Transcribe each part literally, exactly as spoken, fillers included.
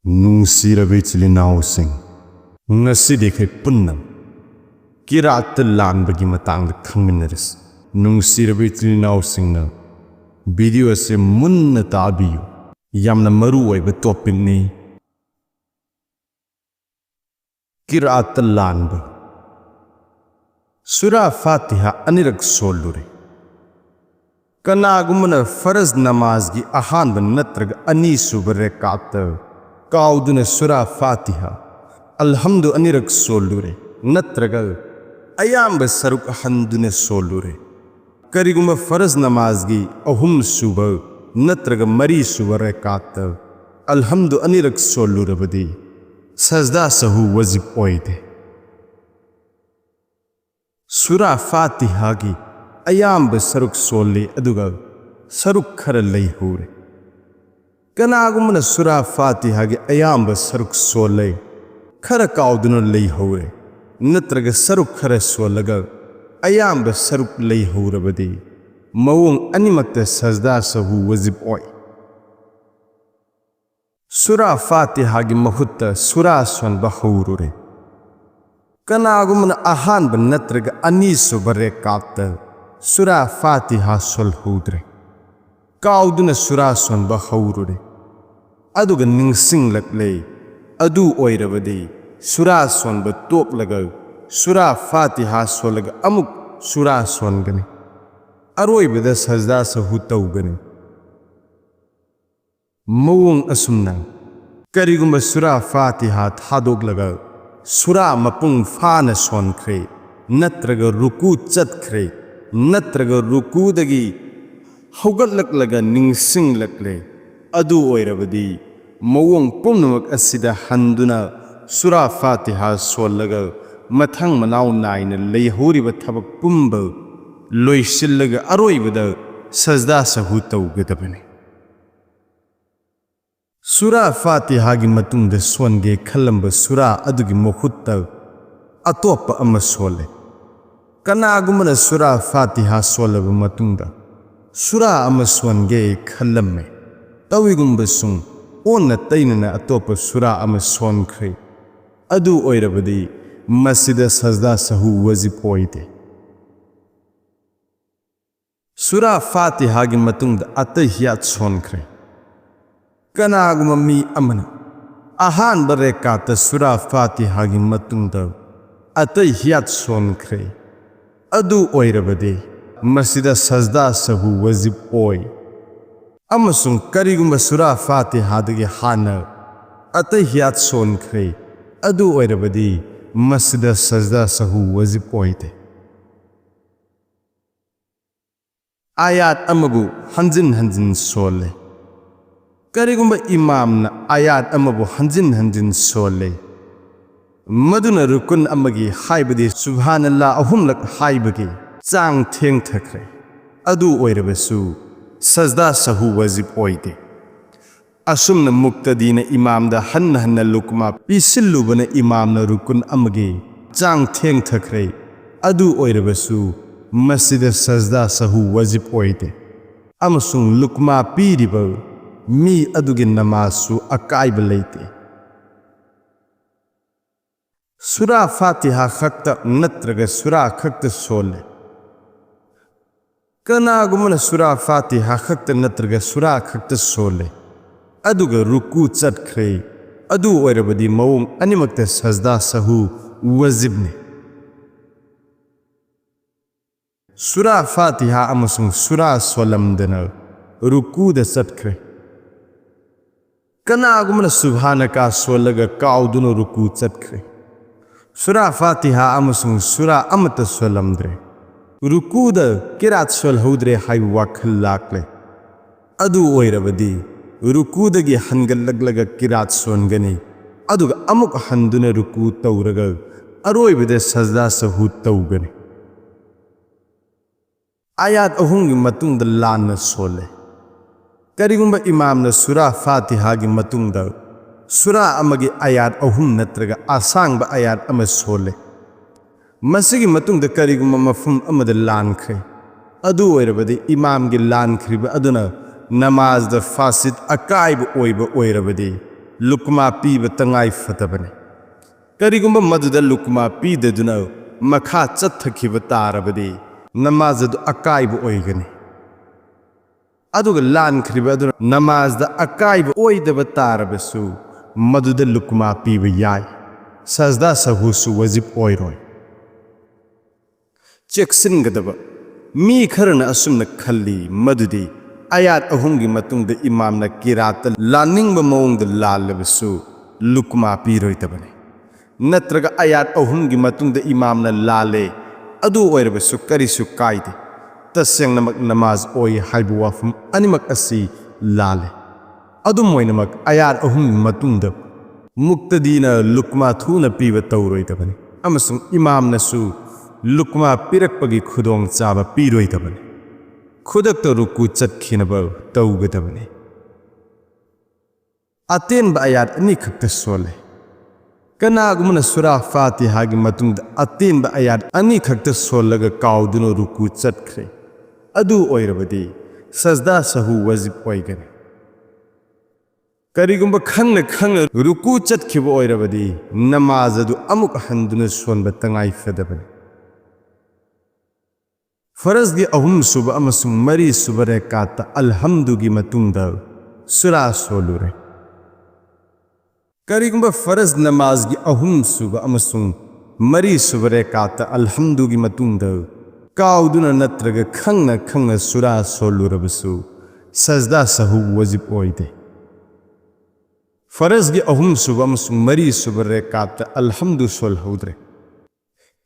ꯅꯨꯡꯁꯤꯔꯕ ꯏꯆꯤꯜ ꯏꯅꯥꯎꯁꯤꯡ, ꯉꯁꯤꯗꯤ ꯑꯩꯈꯣꯏ ꯄꯨꯟꯅ ꯀꯤꯔꯥꯠꯇ ꯂꯥꯟꯕꯒꯤ ꯃꯇꯥꯡꯗ ꯈꯪꯃꯤꯟꯅꯔꯁꯤ꯫ ꯅꯨꯡꯁꯤꯔꯕ ꯏꯆꯤꯜ ꯏꯅꯥꯎꯁꯤꯡꯅ video ꯑꯁꯤ ꯃꯨꯟꯅ ꯇꯥꯕꯤꯌꯨ꯫ ꯌꯥꯝꯅ ꯃꯔꯨ ꯑꯣꯏꯕ topicꯅꯤ꯫ ꯀꯤꯔꯥꯠꯇ ꯂꯥꯟꯕ꯫ ꯁꯨꯔꯥ ꯐꯥꯇꯤꯍꯥ ꯑꯅꯤꯔꯛ ꯁꯣꯜꯂꯨꯔꯦ꯫ ꯀꯅꯥꯒꯨꯝꯕꯅ ꯐꯔꯖ ꯅꯃꯥꯖꯒꯤ ꯑꯍꯥꯟꯕ ꯅꯠꯇ꯭ꯔꯒ ꯑꯅꯤꯁꯨꯕ ꯔꯦꯀꯥꯠꯇ ꯀꯥꯎꯗꯨꯅ ꯁꯨꯔꯥ ꯐꯥꯇꯤꯍꯥ, ꯑꯜꯍꯝꯗꯨ ꯑꯅꯤꯔꯛ ꯁꯣꯜꯂꯨꯔꯦ, ꯅꯠꯇ꯭ꯔꯒ ꯑꯌꯥꯝꯕ ꯁꯔꯨꯛ ꯍꯟꯗꯨꯅ ꯁꯣꯜꯂꯨꯔꯦ꯫ ꯀꯔꯤꯒꯨꯝꯕ ꯐꯔꯖ ꯅꯃꯥꯖꯒꯤ ꯑꯍꯨꯝꯁꯨꯕ ꯅꯠꯇ꯭ꯔꯒ ꯃꯔꯤꯁꯨꯕ ꯔꯦꯀꯥꯠꯇ ꯑꯜꯍꯝꯗꯨ ꯑꯅꯤꯔꯛ ꯁꯣꯜꯂꯨꯔꯕꯗꯤ ꯁꯖꯗꯥ ꯁꯍꯨ ꯋꯥꯖꯤꯕ ꯑꯣꯏꯗꯦ꯫ ꯁꯨꯔꯥ ꯐꯥꯇꯤꯍꯥꯒꯤ ꯑꯌꯥꯝꯕ ꯁꯔꯨꯛ ꯁꯣꯜꯂꯤ, ꯑꯗꯨꯒ ꯁꯔꯨꯛ ꯈꯔ ꯂꯩꯍꯧꯔꯦ꯫ ꯀꯅꯥꯒꯨꯝꯕꯅ ꯁꯨꯔꯥ ꯐꯥꯇꯤꯍꯥꯒꯤ ꯑꯌꯥꯝꯕ ꯁꯔꯨꯛ ꯁꯣꯜꯂꯦ, ꯈꯔ ꯀꯥꯎꯗꯨꯅ ꯂꯩꯍꯧꯔꯦ, ꯅꯠꯇ꯭ꯔꯒ ꯁꯔꯨꯛ ꯈꯔ ꯁꯣꯜꯂꯒ ꯑꯌꯥꯝꯕ ꯁꯔꯨꯛ ꯂꯩꯍꯧꯔꯕꯗꯤ ꯃꯑꯣꯡ ꯑꯅꯤꯃꯛꯇ ꯁꯖꯗꯥ ꯁꯍꯨ ꯋꯥꯖꯤꯕ ꯑꯣꯏ꯫ ꯁꯨꯔꯥ ꯐꯥꯇꯤꯍꯥꯒꯤ ꯃꯍꯨꯠꯇ ꯁꯨꯔꯥ ꯁꯣꯟꯕ ꯍꯧꯔꯨꯔꯦ꯫ ꯀꯅꯥꯒꯨꯝꯕꯅ ꯑꯍꯥꯟꯕ ꯅꯠꯇ꯭ꯔꯒ ꯑꯅꯤꯁꯨꯕ ꯔꯦꯀꯥꯠꯇ ꯁꯨꯔꯥ ꯐꯥꯇꯤꯍꯥ ꯁꯣꯜꯍꯧꯗ꯭ꯔꯦ꯫ ꯀꯥꯎꯗꯨꯅ ꯁꯨꯔꯥ ꯁꯣꯟꯕ ꯍꯧꯔꯨꯔꯦ꯫ ꯑꯗꯨꯒ ꯅꯤꯡꯁꯤꯡꯂꯛꯂꯦ, ꯑꯗꯨ ꯑꯣꯏꯔꯕꯗꯤ ꯁꯨꯔꯥ ꯁꯣꯟꯕ ꯇꯣꯛꯂꯒ ꯁꯨꯔꯥ ꯐꯥꯇꯤꯍꯥ ꯁꯣꯜꯂꯒ ꯑꯃꯨꯛ ꯁꯨꯔꯥ ꯁꯣꯟꯒꯅꯤ꯫ ꯑꯔꯣꯏꯕꯗ ꯁꯖꯗꯥ ꯁꯍꯨ ꯇꯧꯒꯅꯤ꯫ ꯃꯑꯣꯡ ꯑꯁꯨꯝꯅ, ꯀꯔꯤꯒꯨꯝꯕ ꯁꯨꯔꯥ ꯐꯥꯇꯤꯍꯥ ꯊꯥꯗꯣꯛꯂꯒ ꯁꯨꯔꯥ ꯃꯄꯨꯡ ꯐꯥꯅ ꯁꯣꯟꯈ꯭ꯔꯦ, ꯅꯠꯇ꯭ꯔꯒ ꯔꯨꯀꯨ ꯆꯠꯈ꯭ꯔꯦ, ꯅꯠꯇ꯭ꯔꯒ ꯔꯨꯀꯨꯗꯒꯤ ꯍꯧꯒꯠꯂꯛꯂꯒ ꯅꯤꯡꯁꯤꯡꯂꯛꯂꯦ, ꯑꯗꯨ ꯑꯣꯏꯔꯕꯗꯤ ꯃꯑꯣꯡ ꯄꯨꯝꯅꯃꯛ ꯑꯁꯤꯗ ꯍꯟꯗꯨꯅ ꯁꯨꯔꯥ ꯐꯥꯇꯤꯍꯥ ꯁꯣꯜꯂꯒ ꯃꯊꯪ ꯃꯅꯥꯎ ꯅꯥꯏꯅ ꯂꯩꯍꯧꯔꯤꯕ ꯊꯕꯛ ꯄꯨꯝꯕ ꯂꯣꯏꯁꯤꯜꯂꯒ ꯑꯔꯣꯏꯕꯗ ꯁꯖꯗꯥ ꯁꯍꯨ ꯇꯧꯒꯗꯕꯅꯤ꯫ ꯁꯨꯔꯥ ꯐꯥꯇꯤꯍꯥꯒꯤ ꯃꯇꯨꯡꯗ ꯁꯣꯟꯒꯦ ꯈꯜꯂꯝꯕ ꯁꯨꯔꯥ ꯑꯗꯨꯒꯤ ꯃꯍꯨꯠꯇ ꯑꯇꯣꯞꯄ ꯑꯃ ꯁꯣꯜꯂꯦ꯫ ꯀꯅꯥꯒꯨꯝꯕꯅ ꯁꯨꯔꯥ ꯐꯥꯇꯤꯍꯥ ꯁꯣꯜꯂꯕ ꯃꯇꯨꯡꯗ ꯁꯨꯔꯥ ꯑꯃ ꯁꯣꯟꯒꯦ ꯈꯜꯂꯝꯃꯦ꯫ ꯇꯧꯏꯒꯨꯝꯕꯁꯨꯡ ꯑꯣꯟꯅ ꯇꯩꯅꯅ ꯑꯇꯣꯞꯄ ꯁꯨꯔꯥ ꯑꯃ ꯁꯣꯟꯈ꯭ꯔꯦ, ꯑꯗꯨ ꯑꯣꯏꯔꯕꯗꯤ ꯃꯁꯤꯗ ꯁꯖꯗꯥ ꯁꯍꯨ ꯋꯥꯖꯤꯕ ꯑꯣꯏꯗꯦ꯫ ꯁꯨꯔꯥ ꯐꯥꯇꯤꯍꯥꯒꯤ ꯃꯇꯨꯡꯗ ꯑꯇꯍꯤꯌꯥꯠ ꯁꯣꯟꯈ꯭ꯔꯦ꯫ ꯀꯅꯥꯒꯨꯝꯕ ꯃꯤ ꯑꯃꯅ ꯑꯍꯥꯟꯕ ꯔꯦꯀꯥꯠꯇ ꯁꯨꯔꯥ ꯐꯥꯇꯤꯍꯥꯒꯤ ꯃꯇꯨꯡꯗ ꯑꯇꯍꯤꯌꯥꯠ ꯁꯣꯟꯈ꯭ꯔꯦ, ꯑꯗꯨ ꯑꯣꯏꯔꯕꯗꯤ ꯃꯁꯤꯗ ꯁꯖꯗꯥ ꯁꯍꯨ ꯋꯥꯖꯤꯕ ꯑꯣꯏ꯫ ꯑꯃꯁꯨꯡ ꯀꯔꯤꯒꯨꯝꯕ ꯁꯨꯔꯥ ꯐꯥꯇꯤꯍꯥꯗꯒꯤ ꯍꯥꯟꯅ ꯑꯇꯍꯤꯌꯥꯠ ꯁꯣꯟꯈ꯭ꯔꯦ, ꯑꯗꯨ ꯑꯣꯏꯔꯕꯗꯤ ꯃꯁꯤꯗ ꯁꯖꯗꯥ ꯁꯍꯨ ꯋꯥꯖꯤꯕ ꯑꯣꯏꯗꯦ꯫ ꯑꯥꯌꯥꯠ ꯑꯃꯕꯨ ꯍꯟꯖꯤꯟ ꯍꯟꯖꯤꯟ ꯁꯣꯜꯂꯦ꯫ ꯀꯔꯤꯒꯨꯝꯕ ꯏꯃꯥꯝꯅ ꯑꯥꯌꯥꯠ ꯑꯃꯕꯨ ꯍꯟꯖꯤꯟ ꯍꯟꯖꯤꯟ ꯁꯣꯜꯂꯦ, ꯃꯗꯨꯅ ꯔꯨꯀꯨꯟ ꯑꯃꯒꯤ, ꯍꯥꯏꯕꯗꯤ ꯁꯨꯕꯍꯥꯅꯜꯂꯥ ꯑꯍꯨꯝꯂꯛ ꯍꯥꯏꯕꯒꯤ ꯆꯥꯡ ꯊꯦꯡꯊꯈ꯭ꯔꯦ, ꯑꯗꯨ ꯑꯣꯏꯔꯕꯁꯨ ꯁꯖꯗꯥ ꯁꯍꯨ ꯋꯥꯖꯤꯕ ꯑꯣꯏꯗꯦ꯫ ꯑꯁꯨꯝꯅ ꯃꯨꯛꯇꯗꯤꯅ ꯏꯃꯥꯝꯗ ꯍꯟꯅ ꯍꯟꯅ ꯂꯨꯛꯃꯥ ꯄꯤꯁꯤꯜꯂꯨꯕꯅ ꯏꯃꯥꯝꯅ ꯔꯨꯀꯨꯟ ꯑꯃꯒꯤ ꯆꯥꯡ ꯊꯦꯡꯊꯈ꯭ꯔꯦ, ꯑꯗꯨ ꯑꯣꯏꯔꯕꯁꯨ ꯃꯁꯤꯗ ꯁꯖꯗꯥ ꯁꯍꯨ ꯋꯥꯖꯤꯕ ꯑꯣꯏꯗꯦ꯫ ꯑꯃꯁꯨꯡ ꯂꯨꯛꯃꯥ ꯄꯤꯔꯤꯕ ꯃꯤ ꯑꯗꯨꯒꯤ ꯅꯃꯥꯖꯁꯨ ꯑꯀꯥꯏꯕ ꯂꯩꯇꯦ꯫ ꯁꯨꯔꯥ ꯐꯥꯇꯤꯍꯥ ꯈꯛꯇ ꯅꯠꯇ꯭ꯔꯒ ꯁꯨꯔꯥ ꯈꯛꯇ ꯁꯣꯜꯂꯦ꯫ ꯀꯅꯥꯒꯨꯝꯕꯅ ꯁꯨꯔꯥ ꯐꯥꯇꯤꯍꯥ ꯈꯛꯇ ꯅꯠꯇ꯭ꯔꯒ ꯁꯨꯔꯥ ꯈꯛꯇ ꯁꯣꯜꯂꯦ, ꯑꯗꯨꯒ ꯔꯨꯀꯨ ꯆꯠꯈ꯭ꯔꯦ, ꯑꯗꯨ ꯑꯣꯏꯔꯕꯗꯤ ꯃꯑꯣꯡ ꯑꯅꯤꯃꯛꯇ ꯁꯖꯗꯥ ꯁꯍꯨ ꯋꯥꯖꯤꯕꯅꯤ꯫ ꯁꯨꯔꯥ ꯐꯥꯇꯤꯍꯥ ꯑꯃꯁꯨꯡ ꯁꯨꯔꯥ ꯁꯣꯜꯂꯝꯗꯅ ꯔꯨꯀꯨꯗ ꯆꯠꯈ꯭ꯔꯦ꯫ ꯀꯅꯥꯒꯨꯝꯕꯅ ꯁꯨꯕꯍꯥꯅꯀꯥ ꯁꯣꯜꯂꯒ ꯀꯥꯎꯗꯨꯅ ꯔꯨꯀꯨ ꯆꯠꯈ꯭ꯔꯦ꯫ ꯁꯨꯔꯥ ꯐꯥꯇꯤꯍꯥ ꯑꯃꯁꯨꯡ ꯁꯨꯔꯥ ꯑꯃꯠꯇ ꯁꯣꯜꯂꯝꯗ꯭ꯔꯦ꯫ ꯔꯨꯀꯨꯗ ꯀꯤꯔꯥꯠ ꯁꯣꯜꯍꯧꯗ꯭ꯔꯦ ꯍꯥꯏꯕ ꯋꯥꯈꯜ ꯂꯥꯛꯂꯦ꯫ ꯑꯗꯨ ꯑꯣꯏꯔꯕꯗꯤ ꯔꯨꯀꯨꯗꯒꯤ ꯍꯟꯒꯠꯂꯛꯂꯒ ꯀꯤꯔꯥꯠ ꯁꯣꯟꯒꯅꯤ, ꯑꯗꯨꯒ ꯑꯃꯨꯛ ꯍꯟꯗꯨꯅ ꯔꯨꯀꯨ ꯇꯧꯔꯒ ꯑꯔꯣꯏꯕꯗ ꯁꯖꯗꯥ ꯁꯍꯨ ꯇꯧꯒꯅꯤ꯫ ꯑꯥꯌꯥꯠ ꯑꯍꯨꯝꯒꯤ ꯃꯇꯨꯡꯗ ꯂꯥꯟꯅ ꯁꯣꯜꯂꯦ꯫ ꯀꯔꯤꯒꯨꯝꯕ ꯏꯃꯥꯝꯅ ꯁꯨꯔꯥ ꯐꯥꯇꯤꯍꯥꯒꯤ ꯃꯇꯨꯡꯗ ꯁꯨꯔꯥ ꯑꯃꯒꯤ ꯑꯥꯌꯥꯠ ꯑꯍꯨꯝ ꯅꯠꯇ꯭ꯔꯒ ꯑꯁꯥꯡꯕ ꯑꯥꯌꯥꯠ ꯑꯃ ꯁꯣꯜꯂꯦ, ꯃꯁꯤꯒꯤ ꯃꯇꯨꯡꯗ ꯀꯔꯤꯒꯨꯝꯕ ꯃꯐꯝ ꯑꯃꯗ ꯂꯥꯟꯈ꯭ꯔꯦ, ꯑꯗꯨ ꯑꯣꯏꯔꯕꯗꯤ ꯏꯃꯥꯝꯒꯤ ꯂꯥꯟꯈ꯭ꯔꯤꯕ ꯑꯗꯨꯅ ꯅꯃꯥꯖꯗ ꯐꯥꯁꯤꯠ ꯑꯀꯥꯏꯕ ꯑꯣꯏꯕ ꯑꯣꯏꯔꯕꯗꯤ ꯂꯨꯛꯃꯥ ꯄꯤꯕ ꯇꯉꯥꯏ ꯐꯗꯕꯅꯤ꯫ ꯀꯔꯤꯒꯨꯝꯕ ꯃꯗꯨꯗ ꯂꯨꯛꯃꯥ ꯄꯤꯗꯗꯨꯅ ꯃꯈꯥ ꯆꯠꯊꯈꯤꯕ ꯇꯥꯔꯕꯗꯤ ꯅꯃꯥꯖ ꯑꯗꯨ ꯑꯀꯥꯏꯕ ꯑꯣꯏꯒꯅꯤ꯫ ꯑꯗꯨꯒ ꯂꯥꯟꯈ꯭ꯔꯤꯕ ꯑꯗꯨꯅ ꯅꯃꯥꯖꯗ ꯑꯀꯥꯏꯕ ꯑꯣꯏꯗꯕ ꯇꯥꯔꯕꯁꯨ ꯃꯗꯨꯗ ꯂꯨꯛꯃꯥ ꯄꯤꯕ ꯌꯥꯏ꯫ ꯁꯖꯗꯥ ꯁꯍꯨꯁꯨ ꯋꯥꯖꯤꯕ ꯑꯣꯏꯔꯣꯏ꯫ ꯆꯦꯛꯁꯤꯟꯒꯗꯕ ꯃꯤ ꯈꯔꯅ ꯑꯁꯨꯝꯅ ꯈꯜꯂꯤ ꯃꯗꯨꯗꯤ ꯑꯌꯥꯠ ꯑꯍꯨꯝꯒꯤ ꯃꯇꯨꯡꯗ ꯏꯃꯥꯝꯅ ꯀꯤꯔꯥꯠꯇ ꯂꯥꯟꯅꯤꯡꯕ ꯃꯑꯣꯡꯗ ꯂꯥꯜꯂꯕꯁꯨ ꯂꯨꯛꯃꯥ ꯄꯤꯔꯣꯏꯗꯕꯅꯤ꯫ ꯅꯠꯇ꯭ꯔꯒ ꯑꯌꯥꯠ ꯑꯍꯨꯝꯒꯤ ꯃꯇꯨꯡꯗ ꯏꯃꯥꯝꯅ ꯂꯥꯜꯂꯦ, ꯑꯗꯨ ꯑꯣꯏꯔꯕꯁꯨ ꯀꯔꯤꯁꯨ ꯀꯥꯏꯗꯦ꯫ ꯇꯁꯦꯡꯅꯃꯛ ꯅꯃꯥꯖ ꯑꯣꯏ ꯍꯥꯏꯕ ꯋꯥꯐꯝ ꯑꯅꯤꯃꯛ ꯑꯁꯤ ꯂꯥꯜꯂꯦ꯫ ꯑꯗꯨꯝ ꯑꯣꯏꯅꯃꯛ ꯑꯌꯥꯠ ꯑꯍꯨꯝꯒꯤ ꯃꯇꯨꯡꯗ ꯃꯨꯛꯇꯗꯤꯅ ꯂꯨꯛꯃꯥ ꯊꯨꯅ ꯄꯤꯕ ꯇꯧꯔꯣꯏꯗꯕꯅꯤ ꯑꯃꯁꯨꯡ ꯏꯃꯥꯝꯅꯁꯨ ꯂꯨꯛꯃꯥ ꯄꯤꯔꯛꯄꯒꯤ ꯈꯨꯗꯣꯡꯆꯥꯕ ꯄꯤꯔꯣꯏꯗꯕꯅꯤ꯫ ꯈꯨꯗꯛꯇ ꯔꯨꯀꯨ ꯆꯠꯈꯤꯅꯕ ꯇꯧꯒꯗꯕꯅꯤ꯫ ꯑꯇꯦꯟꯕ ꯑꯌꯥꯠ ꯑꯅꯤꯈꯛꯇ ꯁꯣꯜꯂꯦ꯫ ꯀꯅꯥꯒꯨꯝꯕꯅ ꯁꯨꯔꯥ ꯐꯥꯇꯤꯍꯥꯒꯤ ꯃꯇꯨꯡꯗ ꯑꯇꯦꯟꯕ ꯑꯌꯥꯠ ꯑꯅꯤꯈꯛꯇ ꯁꯣꯜꯂꯒ ꯀꯥꯎꯗꯨꯅ ꯔꯨꯀꯨ ꯆꯠꯈ꯭ꯔꯦ, ꯑꯗꯨ ꯑꯣꯏꯔꯕꯗꯤ ꯁꯖꯗꯥ ꯁꯍꯨ ꯋꯥꯖꯤꯕ ꯑꯣꯏꯒꯅꯤ꯫ ꯀꯔꯤꯒꯨꯝꯕ ꯈꯪꯅ ꯈꯪꯅ ꯔꯨꯀꯨ ꯆꯠꯈꯤꯕ ꯑꯣꯏꯔꯕꯗꯤ ꯅꯃꯥꯖ ꯑꯗꯨ ꯑꯃꯨꯛ ꯍꯟꯗꯨꯅ ꯁꯣꯟꯕ ꯇꯉꯥꯏ ꯐꯗꯕꯅꯤ꯫ ꯐꯔꯖꯒꯤ ꯑꯍꯨꯝꯁꯨꯕ ꯑꯃꯁꯨꯡ ꯃꯔꯤꯁꯨꯕ ꯔꯦꯀꯥꯠꯇ ꯑꯜꯍꯝꯗꯨꯒꯤ ꯃꯇꯨꯡꯗ ꯁꯨꯔꯥ ꯁꯣꯜꯂꯨꯔꯦ꯫ ꯀꯔꯤꯒꯨꯝꯕ ꯐꯔꯖ ꯅꯃꯥꯖꯒꯤ ꯑꯍꯨꯝꯁꯨꯕ ꯑꯃꯁꯨꯡ ꯃꯔꯤꯁꯨꯕ ꯔꯦꯀꯥꯠꯇ ꯑꯜꯍꯝꯗꯨꯒꯤ ꯃꯇꯨꯡꯗ ꯀꯥꯎꯗꯨꯅ ꯅꯠꯇ꯭ꯔꯒ ꯈꯪꯅ ꯈꯪꯅ ꯁꯨꯔꯥ ꯁꯣꯜꯂꯨꯔꯕꯁꯨ ꯁꯖꯗꯥ ꯁꯍꯨ ꯋꯥꯖꯤꯕ ꯑꯣꯏꯗꯦ꯫ ꯐꯔꯖꯒꯤ ꯑꯍꯨꯝꯁꯨꯕ ꯑꯃꯁꯨꯡ ꯃꯔꯤꯁꯨꯕ ꯔꯦꯀꯥꯠꯇ ꯑꯜꯍꯝꯗꯨ ꯁꯣꯜꯍꯧꯗ꯭ꯔꯦ꯫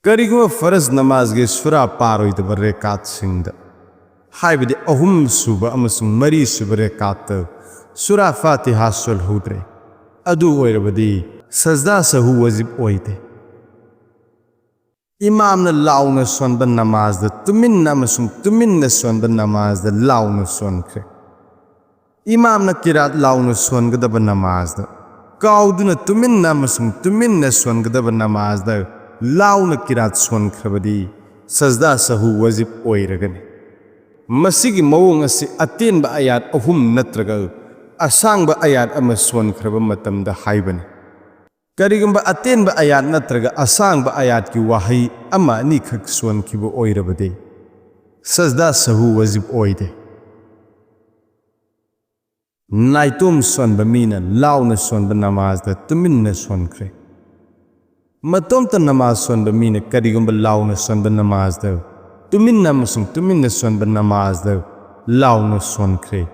ꯀꯔꯤꯒꯨꯝꯕ ꯐꯔꯖ ꯅꯃꯥꯖꯒꯤ ꯁꯨꯔꯥ ꯄꯥꯔꯣꯏꯗꯕ ꯔꯦꯀꯥꯠꯁꯤꯡꯗ, ꯍꯥꯏꯕꯗꯤ ꯑꯍꯨꯝꯁꯨꯕ ꯑꯃꯁꯨꯡ ꯃꯔꯤꯁꯨꯕ ꯔꯦꯀꯥꯠꯇ ꯁꯨꯔꯥ ꯐꯥꯇꯤꯍꯥ ꯁꯣꯜꯍꯧꯗ꯭ꯔꯦ, ꯑꯗꯨ ꯑꯣꯏꯔꯕꯗꯤ ꯁꯖꯗꯥ ꯁꯍꯨ ꯋꯥꯖꯤꯕ ꯑꯣꯏꯗꯦ꯫ ꯏꯃꯥꯝꯅ ꯂꯥꯎꯅ ꯁꯣꯟꯕ ꯅꯃꯥꯖꯗ ꯇꯨꯃꯤꯟꯅ ꯑꯃꯁꯨꯡ ꯇꯨꯃꯤꯟꯅ ꯁꯣꯟꯕ ꯅꯃꯥꯖꯗ ꯂꯥꯎꯅ ꯁꯣꯟꯈ꯭ꯔꯦ꯫ ꯏꯃꯥꯝꯅ ꯀꯤꯔꯥꯠ ꯂꯥꯎꯅ ꯁꯣꯟꯒꯗꯕ ꯅꯃꯥꯖꯗ ꯀꯥꯎꯗꯨꯅ ꯇꯨꯃꯤꯟꯅ ꯑꯃꯁꯨꯡ ꯇꯨꯃꯤꯟꯅ ꯁꯣꯟꯒꯗꯕ ꯅꯃꯥꯖꯗ ꯂꯥꯎꯅ ꯀꯤꯔꯥꯠ ꯁꯣꯟꯈ꯭ꯔꯕꯗꯤ ꯁꯖꯗꯥ ꯁꯍꯨ ꯋꯥꯖꯤꯕ ꯑꯣꯏꯔꯒꯅꯤ꯫ ꯃꯁꯤꯒꯤ ꯃꯑꯣꯡ ꯑꯁꯤ ꯑꯇꯦꯟꯕ ꯑꯌꯥꯠ ꯑꯍꯨꯝ ꯅꯠꯇ꯭ꯔꯒ ꯑꯁꯥꯡꯕ ꯑꯌꯥꯠ ꯑꯃ ꯁꯣꯟꯈ꯭ꯔꯕ ꯃꯇꯝꯗ ꯍꯥꯏꯕꯅꯤ꯫ ꯀꯔꯤꯒꯨꯝꯕ ꯑꯇꯦꯟꯕ ꯑꯌꯥꯠ ꯅꯠꯇ꯭ꯔꯒ ꯑꯁꯥꯡꯕ ꯑꯌꯥꯠꯀꯤ ꯋꯥꯍꯩ ꯑꯃ ꯑꯅꯤꯈꯛ ꯁꯣꯟꯈꯤꯕ ꯑꯣꯏꯔꯕꯗꯤ ꯁꯖꯗꯥ ꯁꯍꯨ ꯋꯥꯖꯤꯕ ꯑꯣꯏꯗꯦ꯫ ꯅꯥꯏꯇꯣꯝ ꯁꯣꯟꯕ ꯃꯤꯅ ꯂꯥꯎꯅ ꯁꯣꯟꯕ ꯅꯃꯥꯖꯗ ꯇꯨꯃꯤꯟꯅ ꯁꯣꯟꯈ꯭ꯔꯦ꯫ ꯃꯇꯣꯝꯇ ꯅꯃꯥꯖ ꯁꯣꯟꯕ ꯃꯤꯅ ꯀꯔꯤꯒꯨꯝꯕ ꯂꯥꯎꯅ ꯁꯣꯟꯕ ꯅꯃꯥꯖꯗ ꯇꯨꯃꯤꯟꯅ ꯑꯃꯁꯨꯡ ꯇꯨꯃꯤꯟꯅ ꯁꯣꯟꯕ ꯅꯃꯥꯖꯗ ꯂꯥꯎꯅ ꯁꯣꯟꯈ꯭ꯔꯦ,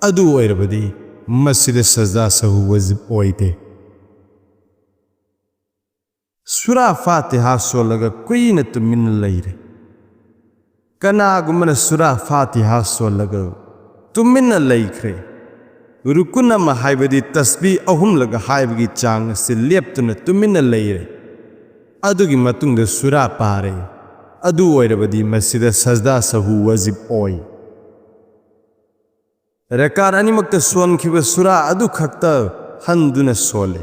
ꯑꯗꯨ ꯑꯣꯏꯔꯕꯗꯤ ꯃꯁꯤꯗ ꯁꯖꯗꯥ ꯁꯍꯨ ꯋꯥꯖꯤꯕ ꯑꯣꯏꯗꯦ꯫ ꯁꯨꯔꯥ ꯐꯥꯇꯤꯍꯥ ꯁꯣꯜꯂꯒ ꯀꯨꯏꯅ ꯇꯨꯃꯤꯟꯅ ꯂꯩꯔꯦ꯫ ꯀꯅꯥꯒꯨꯝꯕꯅ ꯁꯨꯔꯥ ꯐꯥꯇꯤꯍꯥ ꯁꯣꯜꯂꯒ ꯇꯨꯃꯤꯟꯅ ꯂꯩꯈ꯭ꯔꯦ꯫ ꯔꯨꯀꯨꯟ ꯑꯃ, ꯍꯥꯏꯕꯗꯤ ꯇꯁꯕꯤ ꯑꯍꯨꯝꯂꯛ ꯍꯥꯏꯕꯒꯤ ꯆꯥꯡ ꯑꯁꯤ ꯂꯦꯞꯇꯨꯅ ꯇꯨꯃꯤꯟꯅ ꯂꯩꯔꯦ꯫ ꯑꯗꯨꯒꯤ ꯃꯇꯨꯡꯗ ꯁꯨꯔꯥ ꯄꯥꯔꯦ꯫ ꯑꯗꯨ ꯑꯣꯏꯔꯕꯗꯤ ꯃꯁꯤꯗ ꯁꯖꯗꯥ ꯁꯍꯨ ꯋꯥꯖꯤꯕ ꯑꯣꯏ꯫ ꯔꯦꯀꯥꯠ ꯑꯅꯤꯃꯛꯇ ꯁꯣꯟꯈꯤꯕ ꯁꯨꯔꯥ ꯑꯗꯨꯈꯛꯇ ꯍꯟꯗꯨꯅ ꯁꯣꯜꯂꯦ꯫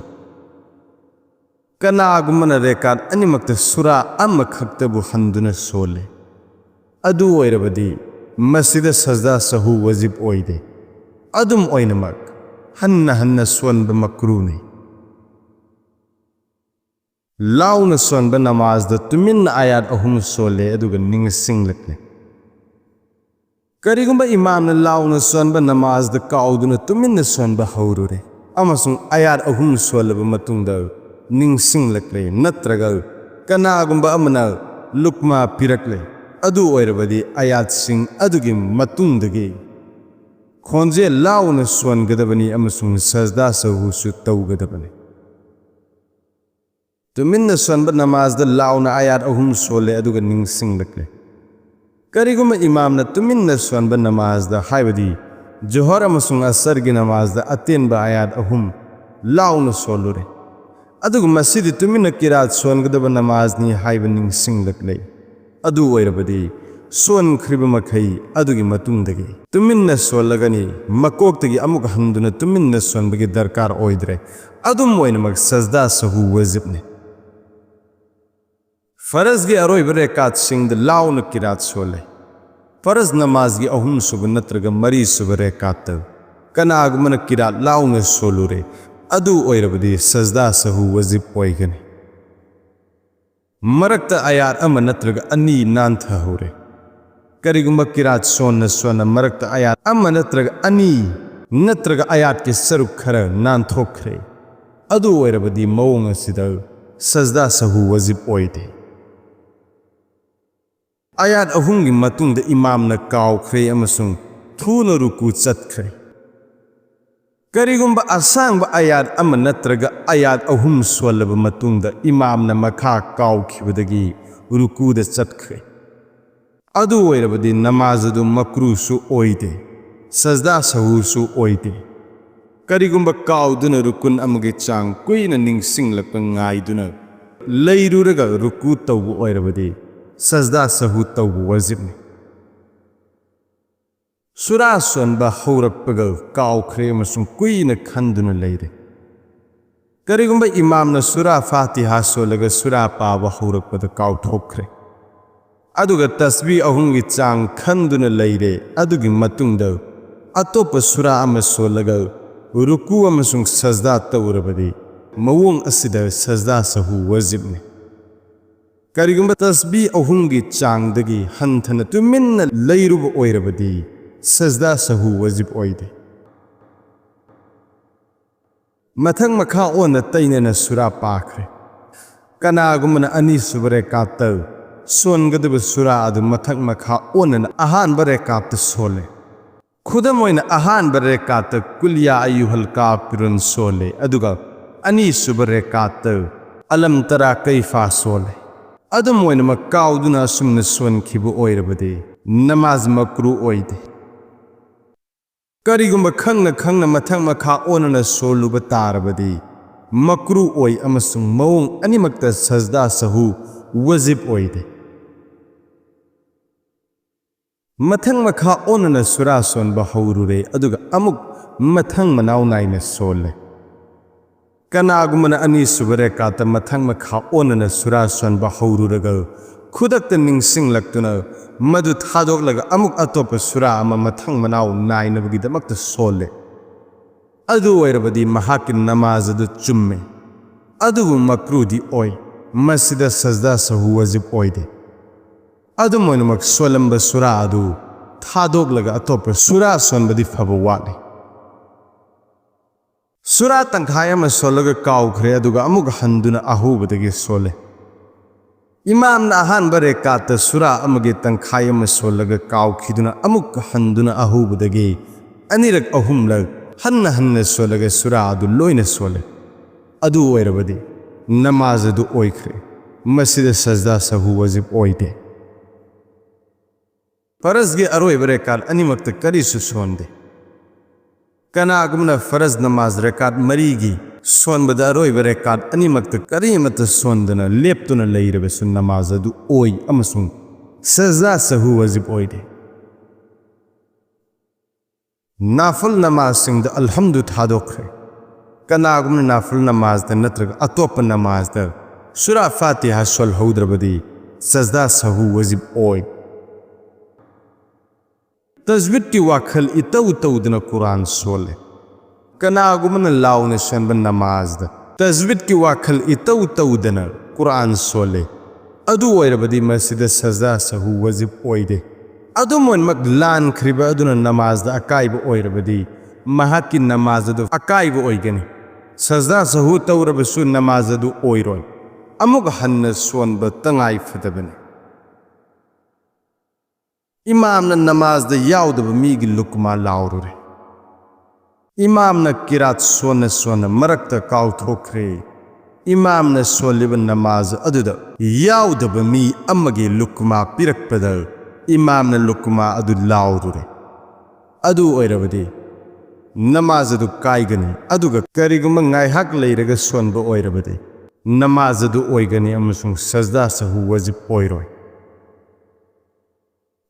ꯀꯅꯥꯒꯨꯝꯕꯅ ꯔꯦꯀꯥꯠ ꯑꯅꯤꯃꯛꯇ ꯁꯨꯔꯥ ꯑꯃꯈꯛꯇꯕꯨ ꯍꯟꯗꯨꯅ ꯁꯣꯜꯂꯦ꯫ ꯑꯗꯨ ꯑꯣꯏꯔꯕꯗꯤ ꯃꯁꯤꯗ ꯁꯖꯗꯥ ꯁꯍꯨ ꯋꯥꯖꯤꯕ ꯑꯣꯏꯗꯦ꯫ ꯑꯗꯨꯝ ꯑꯣꯏꯅꯃꯛ, ꯍꯟꯅ ꯍꯟꯅ ꯁꯣꯟꯕ ꯃꯀ꯭ꯔꯨꯅꯤ꯫ ꯂꯥꯎꯅ ꯁꯣꯟꯕ ꯅꯃꯥꯖꯗ ꯇꯨꯃꯤꯟꯅ ꯑꯌꯥꯠ ꯑꯍꯨꯝ ꯁꯣꯜꯂꯦ ꯑꯗꯨꯒ ꯅꯤꯡꯁꯤꯡꯂꯛꯂꯦ꯫ ꯀꯔꯤꯒꯨꯝꯕ ꯏꯃꯥꯝꯅ ꯂꯥꯎꯅ ꯁꯣꯟꯕ ꯅꯃꯥꯖꯗ ꯀꯥꯎꯗꯨꯅ ꯇꯨꯃꯤꯟꯅ ꯁꯣꯟꯕ ꯍꯧꯔꯨꯔꯦ ꯑꯃꯁꯨꯡ ꯑꯌꯥꯠ ꯑꯍꯨꯝ ꯁꯣꯜꯂꯕ ꯃꯇꯨꯡꯗ ꯅꯤꯡꯁꯤꯡꯂꯛꯂꯦ, ꯅꯠꯇ꯭ꯔꯒ ꯀꯅꯥꯒꯨꯝꯕ ꯑꯃꯅ ꯂꯨꯛꯃꯥ ꯄꯤꯔꯛꯂꯦ, ꯑꯗꯨ ꯑꯣꯏꯔꯕꯗꯤ ꯑꯌꯥꯠꯁꯤꯡ ꯑꯗꯨꯒꯤ ꯃꯇꯨꯡꯗꯒꯤ ꯈꯣꯟꯖꯦꯜ ꯂꯥꯎꯅ ꯁꯣꯟꯒꯗꯕꯅꯤ ꯑꯃꯁꯨꯡ ꯁꯖꯗꯥ ꯁꯍꯨꯁꯨ ꯇꯧꯒꯗꯕꯅꯤ꯫ ꯇꯨꯃꯤꯟꯅ ꯁꯣꯟꯕ ꯅꯃꯥꯖꯗ ꯂꯥꯎꯅ ꯑꯌꯥꯠ ꯑꯍꯨꯝ ꯁꯣꯜꯂꯦ ꯑꯗꯨꯒ ꯅꯤꯡꯁꯤꯡꯂꯛꯂꯦ꯫ ꯀꯔꯤꯒꯨꯝꯕ ꯏꯃꯥꯝꯅ ꯇꯨꯃꯤꯟꯅ ꯁꯣꯟꯕ ꯅꯃꯥꯖꯗ, ꯍꯥꯏꯕꯗꯤ ꯖꯣꯍꯔ ꯑꯃꯁꯨꯡ ꯑꯁꯔꯒꯤ ꯅꯃꯥꯖꯗ ꯑꯇꯦꯟꯕ ꯑꯌꯥꯠ ꯑꯍꯨꯝ ꯂꯥꯎꯅ ꯁꯣꯜꯂꯨꯔꯦ, ꯑꯗꯨꯒ ꯃꯁꯤꯗꯤ ꯇꯨꯃꯤꯟꯅ ꯀꯤꯔꯥꯠ ꯁꯣꯟꯒꯗꯕ ꯅꯃꯥꯖꯅꯤ ꯍꯥꯏꯕ ꯅꯤꯡꯁꯤꯡꯂꯛꯂꯦ, ꯑꯗꯨ ꯑꯣꯏꯔꯕꯗꯤ ꯁꯣꯟꯈ꯭ꯔꯤꯕ ꯃꯈꯩ ꯑꯗꯨꯒꯤ ꯃꯇꯨꯡꯗꯒꯤ ꯇꯨꯃꯤꯟꯅ ꯁꯣꯜꯂꯒꯅꯤ꯫ ꯃꯀꯣꯛꯇꯒꯤ ꯑꯃꯨꯛ ꯍꯟꯗꯨꯅ ꯇꯨꯃꯤꯟꯅ ꯁꯣꯟꯕꯒꯤ ꯗꯔꯀꯥꯔ ꯑꯣꯏꯗ꯭ꯔꯦ꯫ ꯑꯗꯨꯝ ꯑꯣꯏꯅꯃꯛ ꯁꯖꯗꯥ ꯁꯍꯨ ꯋꯥꯖꯤꯕꯅꯤ꯫ ꯐꯔꯖꯒꯤ ꯑꯔꯣꯏꯕ ꯔꯦꯀꯥꯠꯁꯤꯡꯗ ꯂꯥꯎꯅ ꯀꯤꯔꯥꯠ ꯁꯣꯜꯂꯦ꯫ ꯐꯔꯖ ꯅꯃꯥꯖꯒꯤ ꯑꯍꯨꯝꯁꯨꯕ ꯅꯠꯇ꯭ꯔꯒ ꯃꯔꯤꯁꯨꯕ ꯔꯦꯀꯥꯠꯇ ꯀꯅꯥꯒꯨꯝꯕꯅ ꯀꯤꯔꯥꯠ ꯂꯥꯎꯅ ꯁꯣꯜꯂꯨꯔꯦ, ꯑꯗꯨ ꯑꯣꯏꯔꯕꯗꯤ ꯁꯖꯗꯥ ꯁꯍꯨ ꯋꯥꯖꯤꯕ ꯑꯣꯏꯒꯅꯤ꯫ ꯃꯔꯛꯇ ꯑꯌꯥꯠ ꯑꯃ ꯅꯠꯇ꯭ꯔꯒ ꯑꯅꯤ ꯅꯥꯟꯊꯍꯧꯔꯦ꯫ ꯀꯔꯤꯒꯨꯝꯕ ꯀꯤꯔꯥꯠ ꯁꯣꯟꯅ ꯁꯣꯟꯅ ꯃꯔꯛꯇ ꯑꯌꯥꯠ ꯑꯃ ꯅꯠꯇ꯭ꯔꯒ ꯑꯅꯤ ꯅꯠꯇ꯭ꯔꯒ ꯑꯌꯥꯠꯀꯤ ꯁꯔꯨꯛ ꯈꯔ ꯅꯥꯟꯊꯣꯛꯈ꯭ꯔꯦ, ꯑꯗꯨ ꯑꯣꯏꯔꯕꯗꯤ ꯃꯑꯣꯡ ꯑꯁꯤꯗ ꯁꯖꯗꯥ ꯁꯍꯨ ꯋꯥꯖꯤꯕ ꯑꯣꯏꯗꯦ꯫ ꯑꯌꯥꯠ ꯑꯍꯨꯝꯒꯤ ꯃꯇꯨꯡꯗ ꯏꯃꯥꯝꯅ ꯀꯥꯎꯈ꯭ꯔꯦ ꯑꯃꯁꯨꯡ ꯊꯨꯅ ꯔꯨꯀꯨ ꯆꯠꯈ꯭ꯔꯦ꯫ ꯀꯔꯤꯒꯨꯝꯕ ꯑꯁꯥꯡꯕ ꯑꯌꯥꯠ ꯑꯃ ꯅꯠꯇ꯭ꯔꯒ ꯑꯌꯥꯠ ꯑꯍꯨꯝ ꯁꯣꯜꯂꯕ ꯃꯇꯨꯡꯗ ꯏꯃꯥꯝꯅ ꯃꯈꯥ ꯀꯥꯎꯈꯤꯕꯗꯒꯤ ꯔꯨꯀꯨꯗ ꯆꯠꯈ꯭ꯔꯦ, ꯑꯗꯨ ꯑꯣꯏꯔꯕꯗꯤ ꯅꯃꯥꯖ ꯑꯗꯨ ꯃꯀ꯭ꯔꯨꯁꯨ ꯑꯣꯏꯗꯦ, ꯁꯖꯗꯥ ꯁꯍꯨꯁꯨ ꯑꯣꯏꯗꯦ꯫ ꯀꯔꯤꯒꯨꯝꯕ ꯀꯥꯎꯗꯨꯅ ꯔꯨꯀꯨꯟ ꯑꯃꯒꯤ ꯆꯥꯡ ꯀꯨꯏꯅ ꯅꯤꯡꯁꯤꯡꯂꯛꯄ ꯉꯥꯏꯗꯨꯅ ꯂꯩꯔꯨꯔꯒ ꯔꯨꯀꯨ ꯇꯧꯕ ꯑꯣꯏꯔꯕꯗꯤ ꯁꯖꯗꯥ ꯁꯍꯨ ꯇꯧꯕ ꯋꯥꯖꯤꯕꯅꯤ꯫ ꯁꯨꯔꯥ ꯁꯣꯟꯕ ꯍꯧꯔꯛꯄꯒ ꯀꯥꯎꯈ꯭ꯔꯦ ꯑꯃꯁꯨꯡ ꯀꯨꯏꯅ ꯈꯟꯗꯨꯅ ꯂꯩꯔꯦ꯫ ꯀꯔꯤꯒꯨꯝꯕ ꯏꯃꯥꯝꯅ ꯁꯨꯔꯥ ꯐꯥꯇꯤꯍꯥ ꯁꯣꯜꯂꯒ ꯁꯨꯔꯥ ꯄꯥꯕ ꯍꯧꯔꯛꯄꯗ ꯀꯥꯎꯊꯣꯛꯈ꯭ꯔꯦ, ꯑꯗꯨꯒ ꯇꯁꯕꯤ ꯑꯍꯨꯝꯒꯤ ꯆꯥꯡ ꯈꯟꯗꯨꯅ ꯂꯩꯔꯦ, ꯑꯗꯨꯒꯤ ꯃꯇꯨꯡꯗ ꯑꯇꯣꯞꯄ ꯁꯨꯔꯥ ꯑꯃ ꯁꯣꯜꯂꯒ ꯔꯨꯀꯨ ꯑꯃꯁꯨꯡ ꯁꯖꯗꯥ ꯇꯧꯔꯕꯗꯤ ꯃꯑꯣꯡ ꯑꯁꯤꯗ ꯁꯖꯗꯥ ꯁꯍꯨ ꯋꯥꯖꯤꯕꯅꯤ꯫ ꯀꯔꯤꯒꯨꯝꯕ ꯇꯁꯕꯤ ꯑꯍꯨꯝꯒꯤ ꯆꯥꯡꯗꯒꯤ ꯍꯟꯊꯅ ꯇꯨꯃꯤꯟꯅ ꯂꯩꯔꯨꯕ ꯑꯣꯏꯔꯕꯗꯤ ꯁꯖꯗꯥ ꯁꯍꯨ ꯋꯥꯖꯤꯕ ꯑꯣꯏꯗꯦ꯫ ꯃꯊꯛ ꯃꯈꯥ ꯑꯣꯟꯅ ꯇꯩꯅꯅ ꯁꯨꯔꯥ ꯄꯥꯈ꯭ꯔꯦ꯫ ꯀꯅꯥꯒꯨꯝꯕꯅ ꯑꯅꯤꯁꯨꯕ ꯔꯦꯀꯥꯠꯇ ꯁꯣꯟꯒꯗꯕ ꯁꯨꯔꯥ ꯑꯗꯨ ꯃꯊꯛ ꯃꯈꯥ ꯑꯣꯟꯅꯅ ꯑꯍꯥꯟꯕ ꯔꯦꯀꯥꯠꯇ ꯁꯣꯜꯂꯦ꯫ ꯈꯨꯗꯝ ꯑꯣꯏꯅ, ꯑꯍꯥꯟꯕ ꯔꯦꯀꯥꯠꯇ ꯀꯨꯜ ꯌꯥ ꯑꯌꯨꯍꯜ ꯀꯥꯐꯤꯔꯨꯟ ꯁꯣꯜꯂꯦ, ꯑꯗꯨꯒ ꯑꯅꯤꯁꯨꯕ ꯔꯦꯀꯥꯠꯇ ꯑꯂꯝ ꯇꯔꯥ ꯀꯩꯐꯥ ꯁꯣꯜꯂꯦ꯫ ꯑꯗꯨꯝ ꯑꯣꯏꯅꯃꯛ, ꯀꯥꯎꯗꯨꯅ ꯑꯁꯨꯝꯅ ꯁꯣꯟꯈꯤꯕ ꯑꯣꯏꯔꯕꯗꯤ ꯅꯃꯥꯖ ꯃꯀ꯭ꯔꯨ ꯑꯣꯏꯗꯦ꯫ ꯀꯔꯤꯒꯨꯝꯕ ꯈꯪꯅ ꯈꯪꯅ ꯃꯊꯛ ꯃꯈꯥ ꯑꯣꯟꯅꯅ ꯁꯣꯜꯂꯨꯕ ꯇꯥꯔꯕꯗꯤ ꯃꯀ꯭ꯔꯨ ꯑꯣꯏ ꯑꯃꯁꯨꯡ ꯃꯑꯣꯡ ꯑꯅꯤꯃꯛꯇ ꯁꯖꯗꯥ ꯁꯍꯨ ꯋꯥꯖꯤꯕ ꯑꯣꯏꯗꯦ꯫ ꯃꯊꯪ ꯃꯈꯥ ꯑꯣꯟꯅꯅ ꯁꯨꯔꯥ ꯁꯣꯟꯕ ꯍꯧꯔꯨꯔꯦ, ꯑꯗꯨꯒ ꯑꯃꯨꯛ ꯃꯊꯪ ꯃꯅꯥꯎ ꯅꯥꯏꯅ ꯁꯣꯜꯂꯦ꯫ ꯀꯅꯥꯒꯨꯝꯕꯅ ꯑꯅꯤꯁꯨꯕ ꯔꯦꯀꯥꯠꯇ ꯃꯊꯪ ꯃꯈꯥ ꯑꯣꯟꯅꯅ ꯁꯨꯔꯥ ꯁꯣꯟꯕ ꯍꯧꯔꯨꯔꯒ ꯈꯨꯗꯛꯇ ꯅꯤꯡꯁꯤꯡꯂꯛꯇꯨꯅ ꯃꯗꯨ ꯊꯥꯗꯣꯛꯂꯒ ꯑꯃꯨꯛ ꯑꯇꯣꯞꯄ ꯁꯨꯔꯥ ꯑꯃ ꯃꯊꯪ ꯃꯅꯥꯎ ꯅꯥꯏꯅꯕꯒꯤꯗꯃꯛꯇ ꯁꯣꯜꯂꯦ꯫ ꯑꯗꯨ ꯑꯣꯏꯔꯕꯗꯤ ꯃꯍꯥꯛꯀꯤ ꯅꯃꯥꯖ ꯑꯗꯨ ꯆꯨꯝꯃꯦ, ꯑꯗꯨꯕꯨ ꯃꯀ꯭ꯔꯨꯗꯤ ꯑꯣꯏ꯫ ꯃꯁꯤꯗ ꯁꯖꯗꯥ ꯁꯍꯨ ꯋꯥꯖꯤꯕ ꯑꯣꯏꯗꯦ꯫ ꯑꯗꯨꯝ ꯑꯣꯏꯅꯃꯛ, ꯁꯣꯜꯂꯝꯕ ꯁꯨꯔꯥ ꯑꯗꯨ ꯊꯥꯗꯣꯛꯂꯒ ꯑꯇꯣꯞꯄ ꯁꯨꯔꯥ ꯁꯣꯟꯕꯗꯤ ꯐꯕ ꯋꯥꯠꯂꯤ꯫ ꯁꯨꯔꯥ ꯇꯪꯈꯥꯏ ꯑꯃ ꯁꯣꯜꯂꯒ ꯀꯥꯎꯈ꯭ꯔꯦ, ꯑꯗꯨꯒ ꯑꯃꯨꯛ ꯍꯟꯗꯨꯅ ꯑꯍꯧꯕꯗꯒꯤ ꯁꯣꯜꯂꯦ꯫ ꯏꯃꯥꯝꯅ ꯑꯍꯥꯟꯕ ꯔꯦꯀꯥꯠꯇ ꯁꯨꯔꯥ ꯑꯃꯒꯤ ꯇꯪꯈꯥꯏ ꯑꯃ ꯁꯣꯜꯂꯒ ꯀꯥꯎꯈꯤꯗꯨꯅ ꯑꯃꯨꯛ ꯍꯟꯗꯨꯅ ꯑꯍꯧꯕꯗꯒꯤ ꯑꯅꯤꯔꯛ ꯑꯍꯨꯝꯂꯛ ꯍꯟꯅ ꯍꯟꯅ ꯁꯣꯜꯂꯒ ꯁꯨꯔꯥ ꯑꯗꯨ ꯂꯣꯏꯅ ꯁꯣꯜꯂꯦ꯫ ꯑꯗꯨ ꯑꯣꯏꯔꯕꯗꯤ ꯅꯃꯥꯖ ꯑꯗꯨ ꯑꯣꯏꯈ꯭ꯔꯦ꯫ ꯃꯁꯤꯗ ꯁꯖꯗꯥ ꯁꯍꯨ ꯋꯥꯖꯤꯕ ꯑꯣꯏꯗꯦ꯫ ꯐꯔꯖꯒꯤ ꯑꯔꯣꯏꯕ ꯔꯦꯀꯥꯠ ꯑꯅꯤꯃꯛꯇ ꯀꯔꯤꯁꯨ ꯁꯣꯟꯗꯦ꯫ ꯀꯅꯥꯒꯨꯝꯕꯅ ꯐꯔꯖ ꯅꯃꯥꯖ ꯔꯦꯀꯥꯠ ꯃꯔꯤꯒꯤ ꯁꯣꯟꯕꯗ ꯑꯔꯣꯏꯕ ꯔꯦꯀꯥꯠ ꯑꯅꯤꯃꯛꯇ ꯀꯔꯤꯃꯠꯇ ꯁꯣꯟꯗꯅ ꯂꯦꯞꯇꯨꯅ ꯂꯩꯔꯕꯁꯨ ꯅꯃꯥꯖ ꯑꯗꯨ ꯑꯣꯏ ꯑꯃꯁꯨꯡ ꯁꯖꯗꯥ ꯁꯍꯨ ꯋꯥꯖꯤꯕ ꯑꯣꯏꯗꯦ꯫ ꯅꯥꯐꯜ ꯅꯃꯥꯖꯁꯤꯡꯗ ꯑꯜꯍꯝꯗꯨ ꯊꯥꯗꯣꯛꯈ꯭ꯔꯦ꯫ ꯀꯅꯥꯒꯨꯝꯕꯅ ꯅꯥꯐꯜ ꯅꯃꯥꯖꯗ ꯅꯠꯇ꯭ꯔꯒ ꯑꯇꯣꯞꯄ ꯅꯃꯥꯖꯗ ꯁꯨꯔꯥ ꯐꯥꯇꯤꯍꯥ ꯁꯣꯜꯍꯧꯗ꯭ꯔꯕꯗꯤ ꯁꯖꯗꯥ ꯁꯍꯨ ꯋꯥꯖꯤꯕ ꯑꯣꯏ꯫ ꯇꯖꯋꯤꯗꯀꯤ ꯋꯥꯈꯜ ꯏꯇꯧ ꯇꯧꯗꯅ ꯀꯨꯔꯥꯟ ꯁꯣꯜꯂꯦ꯫ ꯀꯅꯥꯒꯨꯝꯕꯅ ꯂꯥꯎꯅ ꯁꯣꯟꯕ ꯅꯃꯥꯖꯗ ꯇꯖꯋꯤꯗꯀꯤ ꯋꯥꯈꯜ ꯏꯇꯧ ꯇꯧꯗꯅ ꯀꯨꯔꯥꯟ ꯁꯣꯜꯂꯦ, ꯑꯗꯨ ꯑꯣꯏꯔꯕꯗꯤ ꯃꯁꯤꯗ ꯁꯖꯗꯥ ꯁꯍꯨ ꯋꯥꯖꯤꯕ ꯑꯣꯏꯗꯦ꯫ ꯑꯗꯨꯝ ꯑꯣꯏꯅꯃꯛ, ꯂꯥꯟꯈ꯭ꯔꯤꯕ ꯑꯗꯨꯅ ꯅꯃꯥꯖꯗ ꯑꯀꯥꯏꯕ ꯑꯣꯏꯔꯕꯗꯤ ꯃꯍꯥꯛꯀꯤ ꯅꯃꯥꯖ ꯑꯗꯨ ꯑꯀꯥꯏꯕ ꯑꯣꯏꯒꯅꯤ꯫ ꯁꯖꯗꯥ ꯁꯍꯨ ꯇꯧꯔꯕꯁꯨ ꯅꯃꯥꯖ ꯑꯗꯨ ꯑꯣꯏꯔꯣꯏ꯫ ꯑꯃꯨꯛ ꯍꯟꯅ ꯁꯣꯟꯕ ꯇꯉꯥꯏ ꯐꯗꯕꯅꯤ꯫ ꯏꯃꯥꯝꯅ ꯅꯃꯥꯖꯗ ꯌꯥꯎꯗꯕ ꯃꯤꯒꯤ ꯂꯨꯀꯃꯥ ꯂꯥꯎꯔꯨꯔꯦ꯫ ꯏꯃꯥꯝꯅ ꯀꯤꯔꯥꯠ ꯁꯣꯟꯅ ꯁꯣꯟꯅ ꯃꯔꯛꯇ ꯀꯥꯎꯊꯣꯛꯈ꯭ꯔꯦ꯫ ꯏꯃꯥꯝꯅ ꯁꯣꯜꯂꯤꯕ ꯅꯃꯥꯖ ꯑꯗꯨꯗ ꯌꯥꯎꯗꯕ ꯃꯤ ꯑꯃꯒꯤ ꯂꯨꯀꯃꯥ ꯄꯤꯔꯛꯄꯗ ꯏꯃꯥꯝꯅ ꯂꯨꯀꯃꯥ ꯑꯗꯨ ꯂꯥꯎꯔꯨꯔꯦ꯫ ꯑꯗꯨ ꯑꯣꯏꯔꯕꯗꯤ ꯅꯃꯥꯖ ꯑꯗꯨ ꯀꯥꯏꯒꯅꯤ, ꯑꯗꯨꯒ ꯀꯔꯤꯒꯨꯝꯕ ꯉꯥꯏꯍꯥꯛ ꯂꯩꯔꯒ ꯁꯣꯟꯕ ꯑꯣꯏꯔꯕꯗꯤ ꯅꯃꯥꯖ ꯑꯗꯨ ꯑꯣꯏꯒꯅꯤ ꯑꯃꯁꯨꯡ ꯁꯖꯗꯥ ꯁꯍꯨ ꯋꯥꯖꯤꯕ ꯑꯣꯏꯔꯣꯏ꯫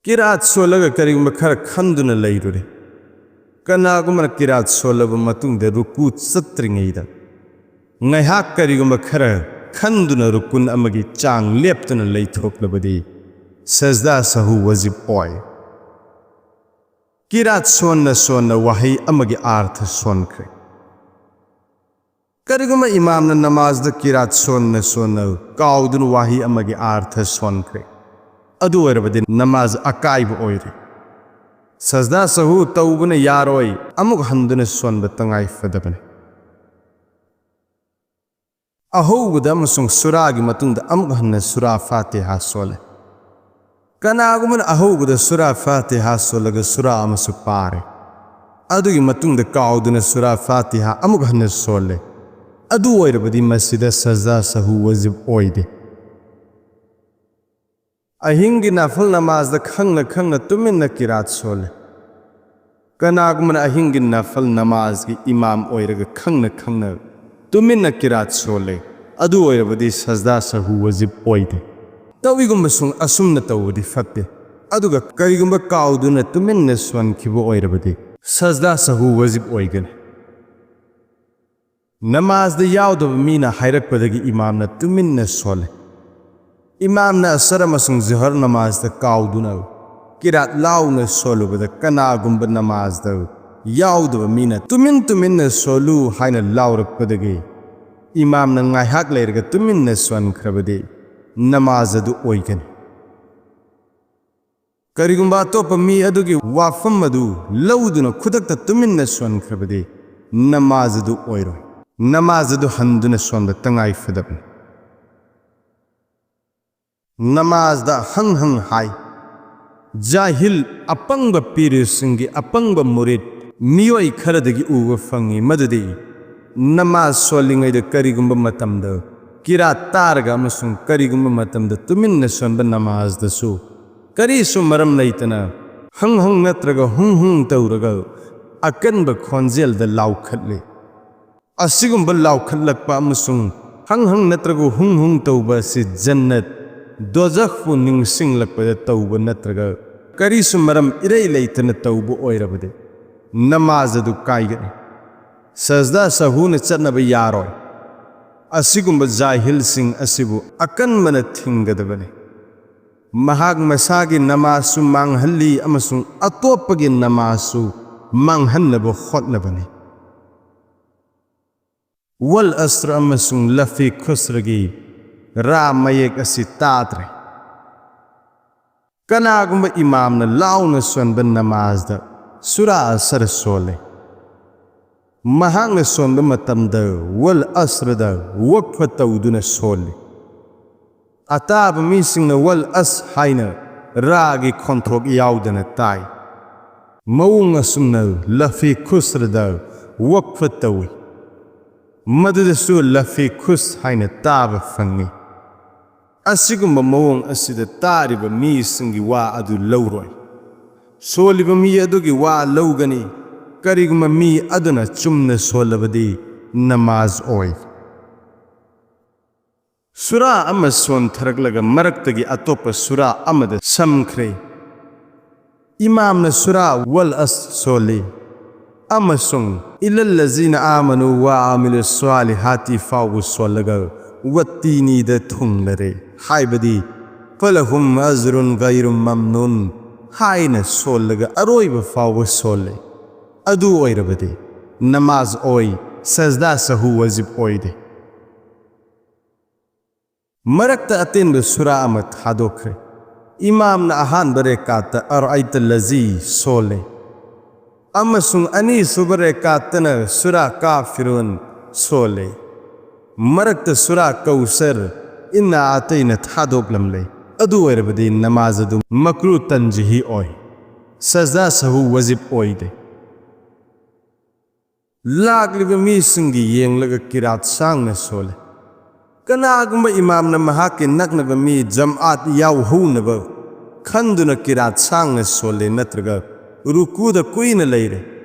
ꯀꯤꯔꯥꯠ ꯁꯣꯜꯂꯒ ꯀꯔꯤꯒꯨꯝꯕ ꯈꯔ ꯈꯟꯗꯨꯅ ꯂꯩꯔꯨꯔꯦ꯫ ꯀꯅꯥꯒꯨꯝꯕꯅ ꯀꯤꯔꯥꯠ ꯁꯣꯜꯂꯕ ꯃꯇꯨꯡꯗ ꯔꯨꯀꯨ ꯆꯠꯇ꯭ꯔꯤꯉꯩꯗ ꯉꯥꯏꯍꯥꯛ ꯀꯔꯤꯒꯨꯝꯕ ꯈꯔ ꯈꯟꯗꯨꯅ ꯔꯨꯀꯨꯟ ꯑꯃꯒꯤ ꯆꯥꯡ ꯂꯦꯞꯇꯨꯅ ꯂꯩꯊꯣꯛꯂꯕꯗꯤ ꯁꯖꯗꯥ ꯁꯍꯨ ꯋꯥꯖꯤꯕ ꯑꯣꯏ꯫ ꯀꯤꯔꯥꯠ ꯁꯣꯟꯅ ꯁꯣꯟꯅ ꯋꯥꯍꯩ ꯑꯃꯒꯤ ꯑꯥꯔꯊ ꯁꯣꯟꯈ꯭ꯔꯦ꯫ ꯀꯔꯤꯒꯨꯝꯕ ꯏꯃꯥꯝꯅ ꯅꯃꯥꯖꯗ ꯀꯤꯔꯥꯠ ꯁꯣꯟꯅ ꯁꯣꯟꯅ ꯀꯥꯎꯗꯨꯅ ꯋꯥꯍꯩ ꯑꯃꯒꯤ ꯑꯥꯔꯊ ꯁꯣꯟꯈ꯭ꯔꯦ, ꯑꯗꯨ ꯑꯣꯏꯔꯕꯗꯤ ꯅꯃꯥꯖ ꯑꯀꯥꯏꯕ ꯑꯣꯏꯔꯦ꯫ ꯁꯖꯗꯥ ꯁꯍꯨ ꯇꯧꯕꯅ ꯌꯥꯔꯣꯏ, ꯑꯃꯨꯛ ꯍꯟꯗꯨꯅ ꯁꯣꯟꯕ ꯇꯉꯥꯏ ꯐꯗꯕꯅꯤ꯫ ꯑꯍꯧꯕꯗ ꯑꯃꯁꯨꯡ ꯁꯨꯔꯥꯒꯤ ꯃꯇꯨꯡꯗ ꯑꯃꯨꯛ ꯍꯟꯅ ꯁꯨꯔꯥ ꯐꯥꯇꯤꯍꯥ ꯁꯣꯜꯂꯦ꯫ ꯀꯅꯥꯒꯨꯝꯕꯅ ꯑꯍꯧꯕꯗ ꯁꯨꯔꯥ ꯐꯥꯇꯤꯍꯥ ꯁꯣꯜꯂꯒ ꯁꯨꯔꯥ ꯑꯃꯁꯨ ꯄꯥꯔꯦ, ꯑꯗꯨꯒꯤ ꯃꯇꯨꯡꯗ ꯀꯥꯎꯗꯨꯅ ꯁꯨꯔꯥ ꯐꯥꯇꯤꯍꯥ ꯑꯃꯨꯛ ꯍꯟꯅ ꯁꯣꯜꯂꯦ, ꯑꯗꯨ ꯑꯣꯏꯔꯕꯗꯤ ꯃꯁꯤꯗ ꯁꯖꯗꯥ ꯁꯍꯨ ꯋꯥꯖꯤꯕ ꯑꯣꯏꯗꯦ꯫ ꯑꯍꯤꯡꯒꯤ ꯅꯐꯜ ꯅꯃꯥꯖꯗ ꯈꯪꯅ ꯈꯪꯅ ꯇꯨꯃꯤꯟꯅ ꯀꯤꯔꯥꯠ ꯁꯣꯜꯂꯦ꯫ ꯀꯅꯥꯒꯨꯝꯕꯅ ꯑꯍꯤꯡꯒꯤ ꯅꯐꯜ ꯅꯃꯥꯖꯒꯤ ꯏꯃꯥꯝ ꯑꯣꯏꯔꯒ ꯈꯪꯅ ꯈꯪꯅ ꯇꯨꯃꯤꯟꯅ ꯀꯤꯔꯥꯠ ꯁꯣꯜꯂꯦ, ꯑꯗꯨ ꯑꯣꯏꯔꯕꯗꯤ ꯁꯖꯗꯥ ꯁꯍꯨ ꯋꯥꯖꯤꯕ ꯑꯣꯏꯗꯦ꯫ ꯇꯧꯏꯒꯨꯝꯕꯁꯨꯡ ꯑꯁꯨꯝꯅ ꯇꯧꯕꯗꯤ ꯐꯠꯇꯦ꯫ ꯑꯗꯨꯒ ꯀꯔꯤꯒꯨꯝꯕ ꯀꯥꯎꯗꯨꯅ ꯇꯨꯃꯤꯟꯅ ꯁꯣꯟꯈꯤꯕ ꯑꯣꯏꯔꯕꯗꯤ ꯁꯖꯗꯥ ꯁꯍꯨ ꯋꯥꯖꯤꯕ ꯑꯣꯏꯒꯅꯤ꯫ ꯅꯃꯥꯖꯗ ꯌꯥꯎꯗꯕ ꯃꯤꯅ ꯍꯥꯏꯔꯛꯄꯗꯒꯤ ꯏꯃꯥꯝꯅ ꯇꯨꯃꯤꯟꯅ ꯁꯣꯜꯂꯦ꯫ ꯏꯃꯥꯝꯅ ꯑꯁꯔ ꯑꯃꯁꯨꯡ ꯖꯨꯍꯔ ꯅꯃꯥꯖꯗ ꯀꯥꯎꯗꯨꯅ ꯀꯤꯔꯥꯠ ꯂꯥꯎꯅ ꯁꯣꯜꯂꯨꯕꯗ ꯀꯅꯥꯒꯨꯝꯕ ꯅꯃꯥꯖꯗ ꯌꯥꯎꯗꯕ ꯃꯤꯅ "ꯇꯨꯃꯤꯟ ꯇꯨꯃꯤꯟꯅ ꯁꯣꯜꯂꯨ" ꯍꯥꯏꯅ ꯂꯥꯎꯔꯛꯄꯗꯒꯤ ꯏꯃꯥꯝꯅ ꯉꯥꯏꯍꯥꯛ ꯂꯩꯔꯒ ꯇꯨꯃꯤꯟꯅ ꯁꯣꯟꯈ꯭ꯔꯕꯗꯤ ꯅꯃꯥꯖ ꯑꯗꯨ ꯑꯣꯏꯒꯅꯤ꯫ ꯀꯔꯤꯒꯨꯝꯕ ꯑꯇꯣꯞꯄ ꯃꯤ ꯑꯗꯨꯒꯤ ꯋꯥꯐꯝ ꯑꯗꯨ ꯂꯧꯗꯨꯅ ꯈꯨꯗꯛꯇ ꯇꯨꯃꯤꯟꯅ ꯁꯣꯟꯈ꯭ꯔꯕꯗꯤ ꯅꯃꯥꯖ ꯑꯗꯨ ꯑꯣꯏꯔꯣꯏ꯫ ꯅꯃꯥꯖ ꯑꯗꯨ ꯍꯟꯗꯨꯅ ꯁꯣꯟꯕ ꯇꯉꯥꯏ ꯐꯗꯕꯅꯤ꯫ ꯅꯃꯥꯖꯗ ꯍꯪ ꯍꯪ ꯍꯥꯏ꯫ ꯖꯥꯍꯤꯜ, ꯑꯄꯪꯕ ꯄꯤꯔꯤꯁꯤꯡꯒꯤ ꯑꯄꯪꯕ ꯃꯨꯔꯤꯗ ꯃꯤꯑꯣꯏ ꯈꯔꯗꯒꯤ ꯎꯕ ꯐꯪꯏ ꯃꯗꯨꯗꯤ ꯅꯃꯥꯖ ꯁꯣꯜꯂꯤꯉꯩꯗ ꯀꯔꯤꯒꯨꯝꯕ ꯃꯇꯝꯗ ꯀꯤꯔꯥꯠ ꯇꯥꯔꯒ ꯑꯃꯁꯨꯡ ꯀꯔꯤꯒꯨꯝꯕ ꯃꯇꯝꯗ ꯇꯨꯃꯤꯟꯅ ꯁꯣꯟꯕ ꯅꯃꯥꯖꯗꯁꯨ ꯀꯔꯤꯁꯨ ꯃꯔꯝ ꯂꯩꯇꯅ ꯍꯪ ꯍꯪ ꯅꯠꯇ꯭ꯔꯒ ꯍꯨꯡ ꯍꯨꯡ ꯇꯧꯔꯒ ꯑꯀꯟꯕ ꯈꯣꯟꯖꯦꯜꯗ ꯂꯥꯎꯈꯠꯂꯤ꯫ ꯑꯁꯤꯒꯨꯝꯕ ꯂꯥꯎꯈꯠꯂꯛꯄ ꯑꯃꯁꯨꯡ ꯍꯪ ꯍꯪ ꯅꯠꯇ꯭ꯔꯒ ꯍꯨꯡ ꯍꯨꯡ ꯇꯧꯕ ꯑꯁꯤ ꯖꯟꯅꯠ, ꯗꯣꯖꯈꯄꯨ ꯅꯤꯡꯁꯤꯡꯂꯛꯄꯗ ꯇꯧꯕ ꯅꯠꯇ꯭ꯔꯒ ꯀꯔꯤꯁꯨ ꯃꯔꯝ ꯏꯔꯩ ꯂꯩꯇꯅ ꯇꯧꯕ ꯑꯣꯏꯔꯕꯗꯤ ꯅꯃꯥꯖ ꯑꯗꯨ ꯀꯥꯏꯒꯅꯤ꯫ ꯁꯖꯗꯥ ꯁꯍꯨꯅ ꯆꯠꯅꯕ ꯌꯥꯔꯣꯏ꯫ ꯑꯁꯤꯒꯨꯝꯕ ꯖꯥꯍꯤꯜꯁꯤꯡ ꯑꯁꯤꯕꯨ ꯑꯀꯟꯕꯅ ꯊꯤꯡꯒꯗꯕꯅꯤ꯫ ꯃꯍꯥꯛ ꯃꯁꯥꯒꯤ ꯅꯃꯥꯖꯁꯨ ꯃꯥꯡꯍꯜꯂꯤ ꯑꯃꯁꯨꯡ ꯑꯇꯣꯞꯄꯒꯤ ꯅꯃꯥꯖꯁꯨ ꯃꯥꯡꯍꯟꯅꯕ ꯍꯣꯠꯅꯕꯅꯤ꯫ ꯋꯜ ꯑꯁ꯭ꯔ ꯑꯃꯁꯨꯡ ꯂꯐꯤ ꯈꯨꯁ꯭ꯔꯒꯤ ꯔꯥ ꯃꯌꯦꯛ ꯑꯁꯤ ꯇꯥꯗ꯭ꯔꯦ꯫ ꯀꯅꯥꯒꯨꯝꯕ ꯏꯃꯥꯝꯅ ꯂꯥꯎꯅ ꯁꯣꯟꯕ ꯅꯃꯥꯖꯗ ꯁꯨꯔꯥ ꯑꯁꯔ ꯁꯣꯜꯂꯦ꯫ ꯃꯍꯥꯛꯅ ꯁꯣꯟꯕ ꯃꯇꯝꯗ ꯋꯜ ꯑꯁ꯭ꯔꯗ ꯋꯛꯐ ꯇꯧꯗꯨꯅ ꯁꯣꯜꯂꯤ꯫ ꯑꯇꯥꯕ ꯃꯤꯁꯤꯡꯅ ꯋꯜ ꯑꯁ ꯍꯥꯏꯅ ꯔꯥꯒꯤ ꯈꯣꯟꯊꯣꯛ ꯌꯥꯎꯗꯅ ꯇꯥꯏ꯫ ꯃꯑꯣꯡ ꯑꯁꯨꯝꯅ ꯂꯐꯤ ꯈꯨꯁ꯭ꯔꯗ ꯋꯛꯐ ꯇꯧꯏ꯫ ꯃꯗꯨꯗꯁꯨ ꯂꯐꯤ ꯈꯨꯁ ꯍꯥꯏꯅ ꯇꯥꯕ ꯐꯪꯏ꯫ ꯑꯁꯤꯒꯨꯝꯕ ꯃꯑꯣꯡ ꯑꯁꯤꯗ ꯇꯥꯔꯤꯕ ꯃꯤꯁꯤꯡꯒꯤ ꯋꯥ ꯑꯗꯨ ꯂꯧꯔꯣꯏ꯫ ꯁꯣꯜꯂꯤꯕ ꯃꯤ ꯑꯗꯨꯒꯤ ꯋꯥ ꯂꯧꯒꯅꯤ꯫ ꯀꯔꯤꯒꯨꯝꯕ ꯃꯤ ꯑꯗꯨꯅ ꯆꯨꯝꯅ ꯁꯣꯜꯂꯕꯗꯤ ꯅꯃꯥꯖ ꯑꯣꯏ꯫ ꯁꯨꯔꯥ ꯑꯃ ꯁꯣꯟꯊꯔꯛꯂꯒ ꯃꯔꯛꯇꯒꯤ ꯑꯇꯣꯞꯄ ꯁꯨꯔꯥ ꯑꯃꯗ ꯁꯝꯈ꯭ꯔꯦ꯫ ꯏꯃꯥꯝꯅ ꯁꯨꯔꯥ ꯋꯜ ꯑꯁ ꯁꯣꯜꯂꯤ ꯑꯃꯁꯨꯡ ꯏꯂꯜꯂꯖꯤꯅ ꯑꯥꯃꯅꯨ ꯋꯥ ꯑꯥꯃꯤꯂꯨ ꯁ꯭ꯋꯥꯂꯤꯍꯥꯇꯤ ꯐꯥꯎꯕ ꯁꯣꯜꯂꯒ ꯋꯠꯇꯤꯅꯤꯗ ꯊꯨꯡꯂꯔꯦ, ꯍꯥꯏꯕꯗꯤ ꯐꯂꯍꯨꯝ ꯑꯖ꯭ꯔꯨꯟ ꯒꯩꯔꯨ ꯃꯝꯅꯨꯟ ꯍꯥꯏꯅ ꯁꯣꯜꯂꯒ ꯑꯔꯣꯏꯕ ꯐꯥꯎꯕ ꯁꯣꯜꯂꯦ꯫ ꯑꯗꯨ ꯑꯣꯏꯔꯕꯗꯤ ꯅꯃꯥꯖ ꯑꯣꯏ, ꯁꯖꯗꯥ ꯁꯍꯨ ꯋꯥꯖꯤꯕ ꯑꯣꯏꯗꯦ꯫ ꯃꯔꯛꯇ ꯑꯇꯦꯟꯕ ꯁꯨꯔꯥ ꯑꯃ ꯊꯥꯗꯣꯛꯈ꯭ꯔꯦ꯫ ꯏꯃꯥꯝꯅ ꯑꯍꯥꯟꯕ ꯔꯦꯀꯥꯠꯇ ꯑꯔꯑꯩꯇ ꯂꯖꯤ ꯁꯣꯜꯂꯦ ꯑꯃꯁꯨꯡ ꯑꯅꯤꯁꯨꯕ ꯔꯦꯀꯥꯠꯇꯅ ꯁꯨꯔꯥ ꯀꯥꯐꯤꯔꯨꯟ ꯁꯣꯜꯂꯦ꯫ ꯃꯔꯛꯇ ꯁꯨꯔꯥ ꯀꯧꯁꯔ ꯏꯟꯅꯥ ꯑꯇꯩꯅ ꯊꯥꯗꯣꯛꯂꯝꯂꯦ꯫ ꯑꯗꯨ ꯑꯣꯏꯔꯕꯗꯤ ꯅꯃꯥꯖ ꯑꯗꯨ ꯃꯀ꯭ꯔꯨ ꯇꯟꯖꯤꯍꯤ ꯑꯣꯏ, ꯁꯖꯗꯥ ꯁꯍꯨ ꯋꯥꯖꯤꯕ ꯑꯣꯏꯗꯦ꯫ ꯂꯥꯛꯂꯤꯕ ꯃꯤꯁꯤꯡꯒꯤ ꯌꯦꯡꯂꯒ ꯀꯤꯔꯥꯠ ꯁꯥꯡꯅ ꯁꯣꯜꯂꯦ꯫ ꯀꯅꯥꯒꯨꯝꯕ ꯏꯃꯥꯝꯅ ꯃꯍꯥꯛꯀꯤ ꯅꯛꯅꯕ ꯃꯤ ꯖꯝꯑꯥꯠ ꯌꯥꯎꯍꯧꯅꯕ ꯈꯟꯗꯨꯅ ꯀꯤꯔꯥꯠ ꯁꯥꯡꯅ ꯁꯣꯜꯂꯦ ꯅꯠꯇ꯭ꯔꯒ ꯔꯨꯀꯨꯗ ꯀꯨꯏꯅ ꯂꯩꯔꯦ,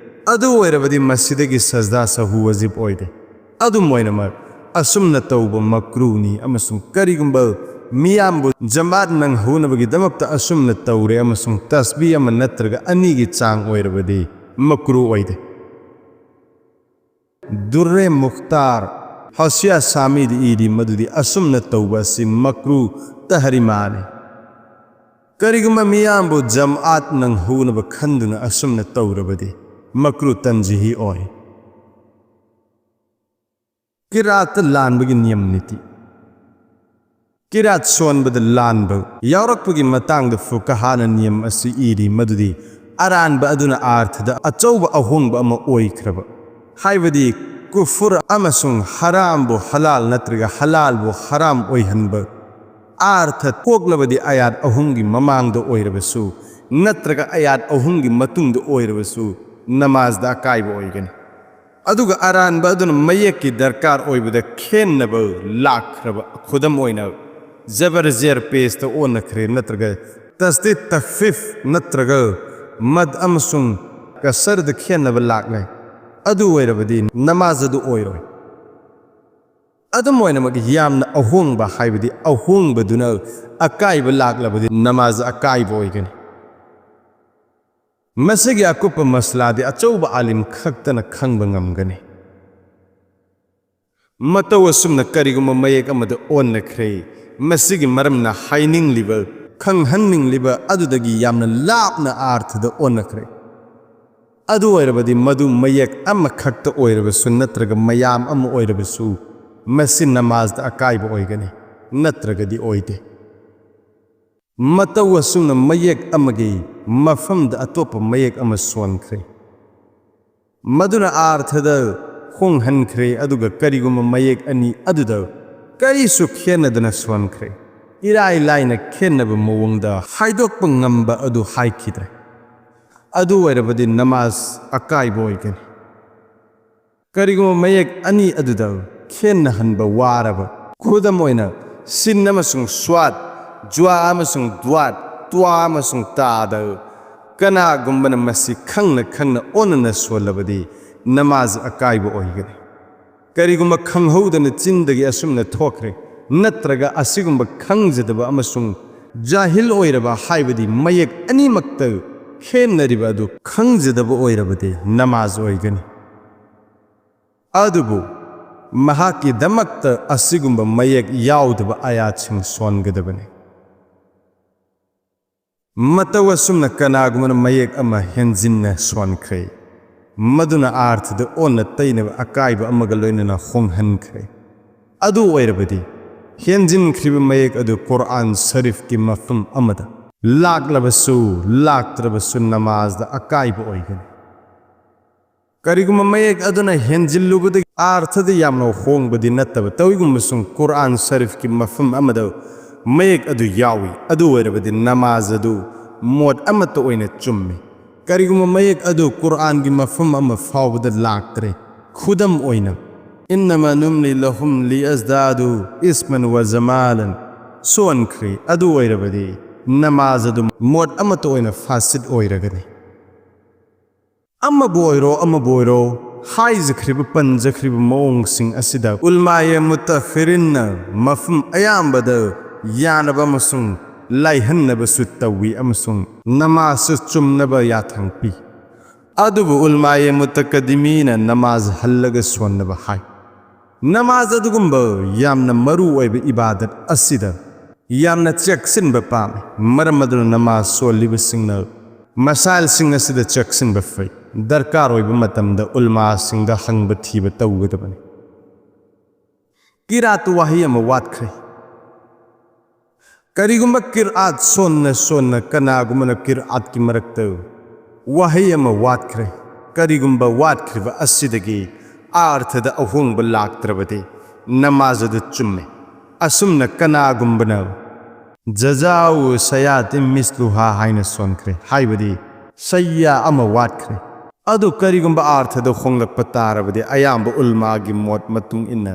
ꯑꯗꯨ ꯑꯣꯏꯔꯕꯗꯤ ꯃꯁꯤꯗꯒꯤ ꯁꯖꯗꯥ ꯁꯍꯨ ꯋꯥꯖꯤꯕ ꯑꯣꯏꯗꯦ꯫ ꯑꯗꯨꯝ ꯑꯣꯏꯅꯃꯛ, ꯑꯁꯨꯝꯅ ꯇꯧꯕ ꯃꯀ꯭ꯔꯨꯅꯤ ꯑꯃꯁꯨꯡ ꯀꯔꯤꯒꯨꯝꯕ ꯃꯤꯌꯥꯝꯕꯨ ꯖꯃꯥꯠ ꯅꯪꯍꯧꯅꯕꯒꯤꯗꯃꯛꯇ ꯑꯁꯨꯝꯅ ꯇꯧꯔꯦ ꯑꯃꯁꯨꯡ ꯇꯁꯕꯤ ꯑꯃ ꯅꯠꯇ꯭ꯔꯒ ꯑꯅꯤꯒꯤ ꯆꯥꯡ ꯑꯣꯏꯔꯕꯗꯤ ꯃꯀ꯭ꯔꯨ ꯑꯣꯏꯗꯦ꯫ ꯗꯨꯔꯔꯦ ꯃꯨꯈꯇꯥꯔ ꯍꯥꯁꯤꯌꯥ ꯁꯥꯃꯤꯗ ꯏꯔꯤ ꯃꯗꯨꯗꯤ ꯑꯁꯨꯝꯅ ꯇꯧꯕ ꯑꯁꯤ ꯃꯀ꯭ꯔꯨ ꯇꯍꯔꯤꯃꯥꯅꯤ꯫ ꯀꯔꯤꯒꯨꯝꯕ ꯃꯤꯌꯥꯝꯕꯨ ꯖꯝꯑꯥꯠ ꯅꯪꯍꯧꯅꯕ ꯈꯟꯗꯨꯅ ꯑꯁꯨꯝꯅ ꯇꯧꯔꯕꯗꯤ ꯃꯀ꯭ꯔꯨ ꯇꯟꯖꯤꯍꯤ ꯑꯣꯏ꯫ ꯀꯤꯔꯥꯠꯇ ꯂꯥꯟꯕꯒꯤ ꯅꯤꯌꯝ ꯅꯤꯇꯤ꯫ ꯀꯤꯔꯥꯠ ꯁꯣꯟꯕꯗ ꯂꯥꯟꯕ ꯌꯥꯎꯔꯛꯄꯒꯤ ꯃꯇꯥꯡꯗ ꯐꯨꯀꯍꯥꯅ ꯅꯤꯌꯝ ꯑꯁꯤ ꯏꯔꯤ ꯃꯗꯨꯗꯤ ꯑꯔꯥꯟꯕ ꯑꯗꯨꯅ ꯑꯥꯔꯊꯗ ꯑꯆꯧꯕ ꯑꯍꯣꯡꯕ ꯑꯃ ꯑꯣꯏꯈ꯭ꯔꯕ, ꯍꯥꯏꯕꯗꯤ ꯀꯨꯐꯨꯔ ꯑꯃꯁꯨꯡ ꯍꯔꯥꯝꯕꯨ ꯍꯂꯥꯜ ꯅꯠꯇ꯭ꯔꯒ ꯍꯂꯥꯜꯕꯨ ꯍꯔꯥꯝ ꯑꯣꯏꯍꯟꯕ ꯑꯥꯔꯊ ꯊꯣꯛꯂꯕꯗꯤ ꯑꯌꯥꯠ ꯑꯍꯨꯝꯒꯤ ꯃꯃꯥꯡꯗ ꯑꯣꯏꯔꯕꯁꯨ ꯅꯠꯇ꯭ꯔꯒ ꯑꯌꯥꯠ ꯑꯍꯨꯝꯒꯤ ꯃꯇꯨꯡꯗ ꯑꯣꯏꯔꯕꯁꯨ ꯅꯃꯥꯖꯗ ꯑꯀꯥꯏꯕ ꯑꯣꯏꯒꯅꯤ꯫ ꯑꯗꯨꯒ ꯑꯔꯥꯟꯕ ꯑꯗꯨꯅ ꯃꯌꯦꯛꯀꯤ ꯗꯔꯀꯥꯔ ꯑꯣꯏꯕꯗ ꯈꯦꯟꯅꯕ ꯂꯥꯛꯈ꯭ꯔꯕ, ꯈꯨꯗꯝ ꯑꯣꯏꯅ ꯖꯕꯔ ꯖꯦꯔ ꯄꯦꯁꯇ ꯑꯣꯟꯅꯈ꯭ꯔꯦ ꯅꯠꯇ꯭ꯔꯒ ꯇꯁꯗꯤꯗ ꯇꯈꯐꯤꯐ ꯅꯠꯇ꯭ꯔꯒ ꯃꯗ ꯑꯃꯁꯨꯡ ꯀꯁꯔꯗ ꯈꯦꯟꯅꯕ ꯂꯥꯛꯂꯦ, ꯑꯗꯨ ꯑꯣꯏꯔꯕꯗꯤ ꯅꯃꯥꯖ ꯑꯗꯨ ꯑꯣꯏꯔꯣꯏ꯫ ꯑꯗꯨꯝ ꯑꯣꯏꯅꯃꯛ ꯌꯥꯝꯅ ꯑꯍꯣꯡꯕ, ꯍꯥꯏꯕꯗꯤ ꯑꯍꯣꯡꯕꯗꯨꯅ ꯑꯀꯥꯏꯕ ꯂꯥꯛꯂꯕꯗꯤ ꯅꯃꯥꯖ ꯑꯀꯥꯏꯕ ꯑꯣꯏꯒꯅꯤ꯫ ꯃꯁꯤꯒꯤ ꯑꯀꯨꯞꯄ ꯃꯁꯂꯥꯗꯤ ꯑꯆꯧꯕ ꯑꯥꯂꯤꯝ ꯈꯛꯇꯅ ꯈꯪꯕ ꯉꯝꯒꯅꯤ꯫ ꯃꯇꯧ ꯑꯁꯨꯝꯅ ꯀꯔꯤꯒꯨꯝꯕ ꯃꯌꯦꯛ ꯑꯃꯗ ꯑꯣꯟꯅꯈ꯭ꯔꯦ, ꯃꯁꯤꯒꯤ ꯃꯔꯝꯅ ꯍꯥꯏꯅꯤꯡꯂꯤꯕ, ꯈꯪꯍꯟꯅꯤꯡꯂꯤꯕ ꯑꯗꯨꯗꯒꯤ ꯌꯥꯝꯅ ꯂꯥꯞꯅ ꯑꯥꯔꯊꯗ ꯑꯣꯟꯅꯈ꯭ꯔꯦ꯫ ꯑꯗꯨ ꯑꯣꯏꯔꯕꯗꯤ ꯃꯗꯨ ꯃꯌꯦꯛ ꯑꯃꯈꯛꯇ ꯑꯣꯏꯔꯕꯁꯨ ꯅꯠꯇ꯭ꯔꯒ ꯃꯌꯥꯝ ꯑꯃ ꯑꯣꯏꯔꯕꯁꯨ ꯃꯁꯤ ꯅꯃꯥꯖꯗ ꯑꯀꯥꯏꯕ ꯑꯣꯏꯒꯅꯤ, ꯅꯠꯇ꯭ꯔꯒꯗꯤ ꯑꯣꯏꯗꯦ꯫ ꯃꯇꯧ ꯑꯁꯨꯝꯅ ꯃꯌꯦꯛ ꯑꯃꯒꯤ ꯃꯐꯝꯗ ꯑꯇꯣꯞꯄ ꯃꯌꯦꯛ ꯑꯃ ꯁꯣꯟꯈ꯭ꯔꯦ, ꯃꯗꯨꯅ ꯑꯥꯔꯊꯗ ꯍꯣꯡꯍꯟꯈ꯭ꯔꯦ, ꯑꯗꯨꯒ ꯀꯔꯤꯒꯨꯝꯕ ꯃꯌꯦꯛ ꯑꯅꯤ ꯑꯗꯨꯗ ꯀꯔꯤꯁꯨ ꯈꯦꯟꯅꯗꯅ ꯁꯣꯟꯈ꯭ꯔꯦ, ꯏꯔꯥꯏ ꯂꯥꯏꯅ ꯈꯦꯟꯅꯕ ꯃꯑꯣꯡꯗ ꯍꯥꯏꯗꯣꯛꯄ ꯉꯝꯕ ꯑꯗꯨ ꯍꯥꯏꯈꯤꯗ꯭ꯔꯦ, ꯑꯗꯨ ꯑꯣꯏꯔꯕꯗꯤ ꯅꯃꯥꯖ ꯑꯀꯥꯏꯕ ꯑꯣꯏꯒꯅꯤ꯫ ꯀꯔꯤꯒꯨꯝꯕ ꯃꯌꯦꯛ ꯑꯅꯤ ꯑꯗꯨꯗ ꯈꯦꯟꯅꯍꯟꯕ ꯋꯥꯔꯕ, ꯈꯨꯗꯝ ꯑꯣꯏꯅ ꯁꯤꯟ ꯑꯃꯁꯨꯡ ꯁ꯭ꯋꯥꯠ, ꯖ꯭ꯋꯥ ꯑꯃꯁꯨꯡ ꯗ꯭ꯋꯥꯠ, ꯇ꯭ꯋꯥ ꯑꯃꯁꯨꯡ ꯇꯥꯗ ꯀꯅꯥꯒꯨꯝꯕꯅ ꯃꯁꯤ ꯈꯪꯅ ꯈꯪꯅ ꯑꯣꯟꯅꯅ ꯁꯣꯜꯂꯕꯗꯤ ꯅꯃꯥꯖ ꯑꯀꯥꯏꯕ ꯑꯣꯏꯒꯅꯤ꯫ ꯀꯔꯤꯒꯨꯝꯕ ꯈꯪꯍꯧꯗꯅ ꯆꯤꯟꯗꯒꯤ ꯑꯁꯨꯝꯅ ꯊꯣꯛꯈ꯭ꯔꯦ, ꯅꯠꯇ꯭ꯔꯒ ꯑꯁꯤꯒꯨꯝꯕ ꯈꯪꯖꯗꯕ ꯑꯃꯁꯨꯡ ꯖꯥꯍꯤꯜ ꯑꯣꯏꯔꯕ, ꯍꯥꯏꯕꯗꯤ ꯃꯌꯦꯛ ꯑꯅꯤꯃꯛꯇ ꯈꯦꯟꯅꯔꯤꯕ ꯑꯗꯨ ꯈꯪꯖꯗꯕ ꯑꯣꯏꯔꯕꯗꯤ ꯅꯃꯥꯖ ꯑꯣꯏꯒꯅꯤ꯫ ꯑꯗꯨꯕꯨ ꯃꯍꯥꯛꯀꯤꯗꯃꯛꯇ ꯑꯁꯤꯒꯨꯝꯕ ꯃꯌꯦꯛ ꯌꯥꯎꯗꯕ ꯑꯥꯌꯥꯠꯁꯤꯡ ꯁꯣꯟꯒꯗꯕꯅꯤ꯫ ꯃꯇꯧ ꯑꯁꯨꯝꯅ ꯀꯅꯥꯒꯨꯝꯕꯅ ꯃꯌꯦꯛ ꯑꯃ ꯍꯦꯟꯖꯤꯟꯅ ꯁꯣꯟꯈ꯭ꯔꯦ, ꯃꯗꯨꯅ ꯑꯥꯔꯊꯗ ꯑꯣꯟꯅ ꯇꯩꯅꯕ ꯑꯀꯥꯏꯕ ꯑꯃꯒ ꯂꯣꯏꯅꯅ ꯍꯣꯡꯍꯟꯈ꯭ꯔꯦ꯫ ꯑꯗꯨ ꯑꯣꯏꯔꯕꯗꯤ, ꯍꯦꯟꯖꯤꯟꯈ꯭ꯔꯤꯕ ꯃꯌꯦꯛ ꯑꯗꯨ ꯀꯨꯔꯑꯥꯟ ꯁꯔꯤꯐꯀꯤ ꯃꯐꯝ ꯑꯃꯗ ꯂꯥꯛꯂꯕꯁꯨ ꯂꯥꯛꯇ꯭ꯔꯕꯁꯨ ꯅꯃꯥꯖꯗ ꯑꯀꯥꯏꯕ ꯑꯣꯏꯒꯅꯤ꯫ ꯀꯔꯤꯒꯨꯝꯕ ꯃꯌꯦꯛ ꯑꯗꯨꯅ ꯍꯦꯟꯖꯤꯜꯂꯨꯕꯗꯒꯤ ꯑꯥꯔꯊꯗ ꯌꯥꯝꯅ ꯍꯣꯡꯕꯗꯤ ꯅꯠꯇꯕ, ꯇꯧꯏꯒꯨꯝꯕꯁꯨꯡ ꯀꯨꯔꯑꯥꯟ ꯁꯔꯤꯐꯀꯤ ꯃꯐꯝ ꯑꯃꯗ ꯃꯌꯦꯛ ꯑꯗꯨ ꯌꯥꯎꯏ, ꯑꯗꯨ ꯑꯣꯏꯔꯕꯗꯤ ꯅꯃꯥꯖ ꯑꯗꯨ ꯃꯣꯠ ꯑꯃꯠꯇ ꯑꯣꯏꯅ ꯆꯨꯝꯃꯤ꯫ ꯀꯔꯤꯒꯨꯝꯕ ꯃꯌꯦꯛ ꯑꯗꯨ ꯀꯨꯔꯑꯥꯟꯒꯤ ꯃꯐꯝ ꯑꯃ ꯐꯥꯎꯕꯗ ꯂꯥꯛꯇ꯭ꯔꯦ, ꯈꯨꯗꯝ ꯑꯣꯏꯅ, "ꯏꯟꯅꯃꯥ ꯅꯨꯝꯂꯤ ꯂꯍꯨꯝ ꯂꯤꯌꯖꯗꯥꯗꯨ ꯏꯁꯃꯟ ꯋꯥ ꯖꯃꯥꯂꯟ" ꯁꯣꯟꯈ꯭ꯔꯦ, ꯑꯗꯨ ꯑꯣꯏꯔꯕꯗꯤ ꯅꯃꯥꯖ ꯑꯗꯨ ꯃꯣꯠ ꯑꯃꯠꯇ ꯑꯣꯏꯅ ꯐꯥꯁꯤꯠ ꯑꯣꯏꯔꯒꯅꯤ꯫ ꯑꯃꯕꯨ ꯑꯣꯏꯔꯣ, ꯑꯃꯕꯨ ꯑꯣꯏꯔꯣ, ꯍꯥꯏꯖꯈ꯭ꯔꯤꯕ, ꯄꯟꯖꯈ꯭ꯔꯤꯕ ꯃꯑꯣꯡꯁꯤꯡ ꯑꯁꯤꯗ ꯎꯂꯃꯥꯌꯦ ꯃꯨꯇꯥꯈꯤꯔꯤꯟꯅ ꯃꯐꯝ ꯑꯌꯥꯝꯕꯗ ꯌꯥꯅꯕ ꯑꯃꯁꯨꯡ ꯂꯥꯏꯍꯟꯅꯕꯁꯨ ꯇꯧꯏ ꯑꯃꯁꯨꯡ ꯅꯃꯥꯖꯁꯨ ꯆꯨꯝꯅꯕ ꯌꯥꯊꯪ ꯄꯤ꯫ ꯑꯗꯨꯕꯨ ꯎꯂꯃꯥꯌꯦ ꯃꯨꯇꯥꯀꯗꯤꯃꯤꯅ ꯅꯃꯥꯖ ꯍꯜꯂꯒ ꯁꯣꯟꯅꯕ ꯍꯥꯏ꯫ ꯅꯃꯥꯖ ꯑꯗꯨꯒꯨꯝꯕ ꯌꯥꯝꯅ ꯃꯔꯨ ꯑꯣꯏꯕ ꯏꯕꯥꯗꯠ ꯑꯁꯤꯗ ꯌꯥꯝꯅ ꯆꯦꯛꯁꯤꯟꯕ ꯄꯥꯝꯃꯤ꯫ ꯃꯔꯝ ꯑꯗꯨꯅ ꯅꯃꯥꯖ ꯁꯣꯜꯂꯤꯕꯁꯤꯡꯅ ꯃꯁꯥꯏꯜꯁꯤꯡ ꯑꯁꯤꯗ ꯆꯦꯛꯁꯤꯟꯕ ꯐꯩ꯫ ꯗꯔꯀꯥꯔ ꯑꯣꯏꯕ ꯃꯇꯝꯗ ꯎꯂꯃꯥꯁꯤꯡꯗ ꯍꯪꯕ ꯊꯤꯕ ꯇꯧꯒꯗꯕꯅꯤ꯫ ꯀꯤꯔꯥꯠ ꯋꯥꯍꯩ ꯑꯃ ꯋꯥꯠꯈ꯭ꯔꯦ꯫ ꯀꯔꯤꯒꯨꯝꯕ ꯀꯤꯔꯥꯠ ꯁꯣꯟꯅ ꯁꯣꯟꯅ ꯀꯅꯥꯒꯨꯝꯕꯅ ꯀꯤꯔꯥꯠꯀꯤ ꯃꯔꯛꯇ ꯋꯥꯍꯩ ꯑꯃ ꯋꯥꯠꯈ꯭ꯔꯦ, ꯀꯔꯤꯒꯨꯝꯕ ꯋꯥꯠꯈ꯭ꯔꯤꯕ ꯑꯁꯤꯗꯒꯤ ꯑꯥꯔꯊꯗ ꯑꯍꯣꯡꯕ ꯂꯥꯛꯇ꯭ꯔꯕꯗꯤ ꯅꯃꯥꯖ ꯑꯗꯨ ꯆꯨꯝꯃꯦ꯫ ꯑꯁꯨꯝꯅ ꯀꯅꯥꯒꯨꯝꯕꯅ "ꯖꯖꯥꯎ ꯁꯌꯥꯇꯤꯝ ꯃꯤꯁꯂꯨꯍꯥ" ꯍꯥꯏꯅ ꯁꯣꯟꯈ꯭ꯔꯦ, ꯍꯥꯏꯕꯗꯤ ꯁꯌꯥ ꯑꯃ ꯋꯥꯠꯈ꯭ꯔꯦ꯫ ꯑꯗꯨ ꯀꯔꯤꯒꯨꯝꯕ ꯑꯥꯔꯊꯗ ꯍꯣꯡꯂꯛꯄ ꯇꯥꯔꯕꯗꯤ ꯑꯌꯥꯝꯕ ꯎꯂꯃꯥꯒꯤ ꯃꯣꯠ ꯃꯇꯨꯡ ꯏꯟꯅ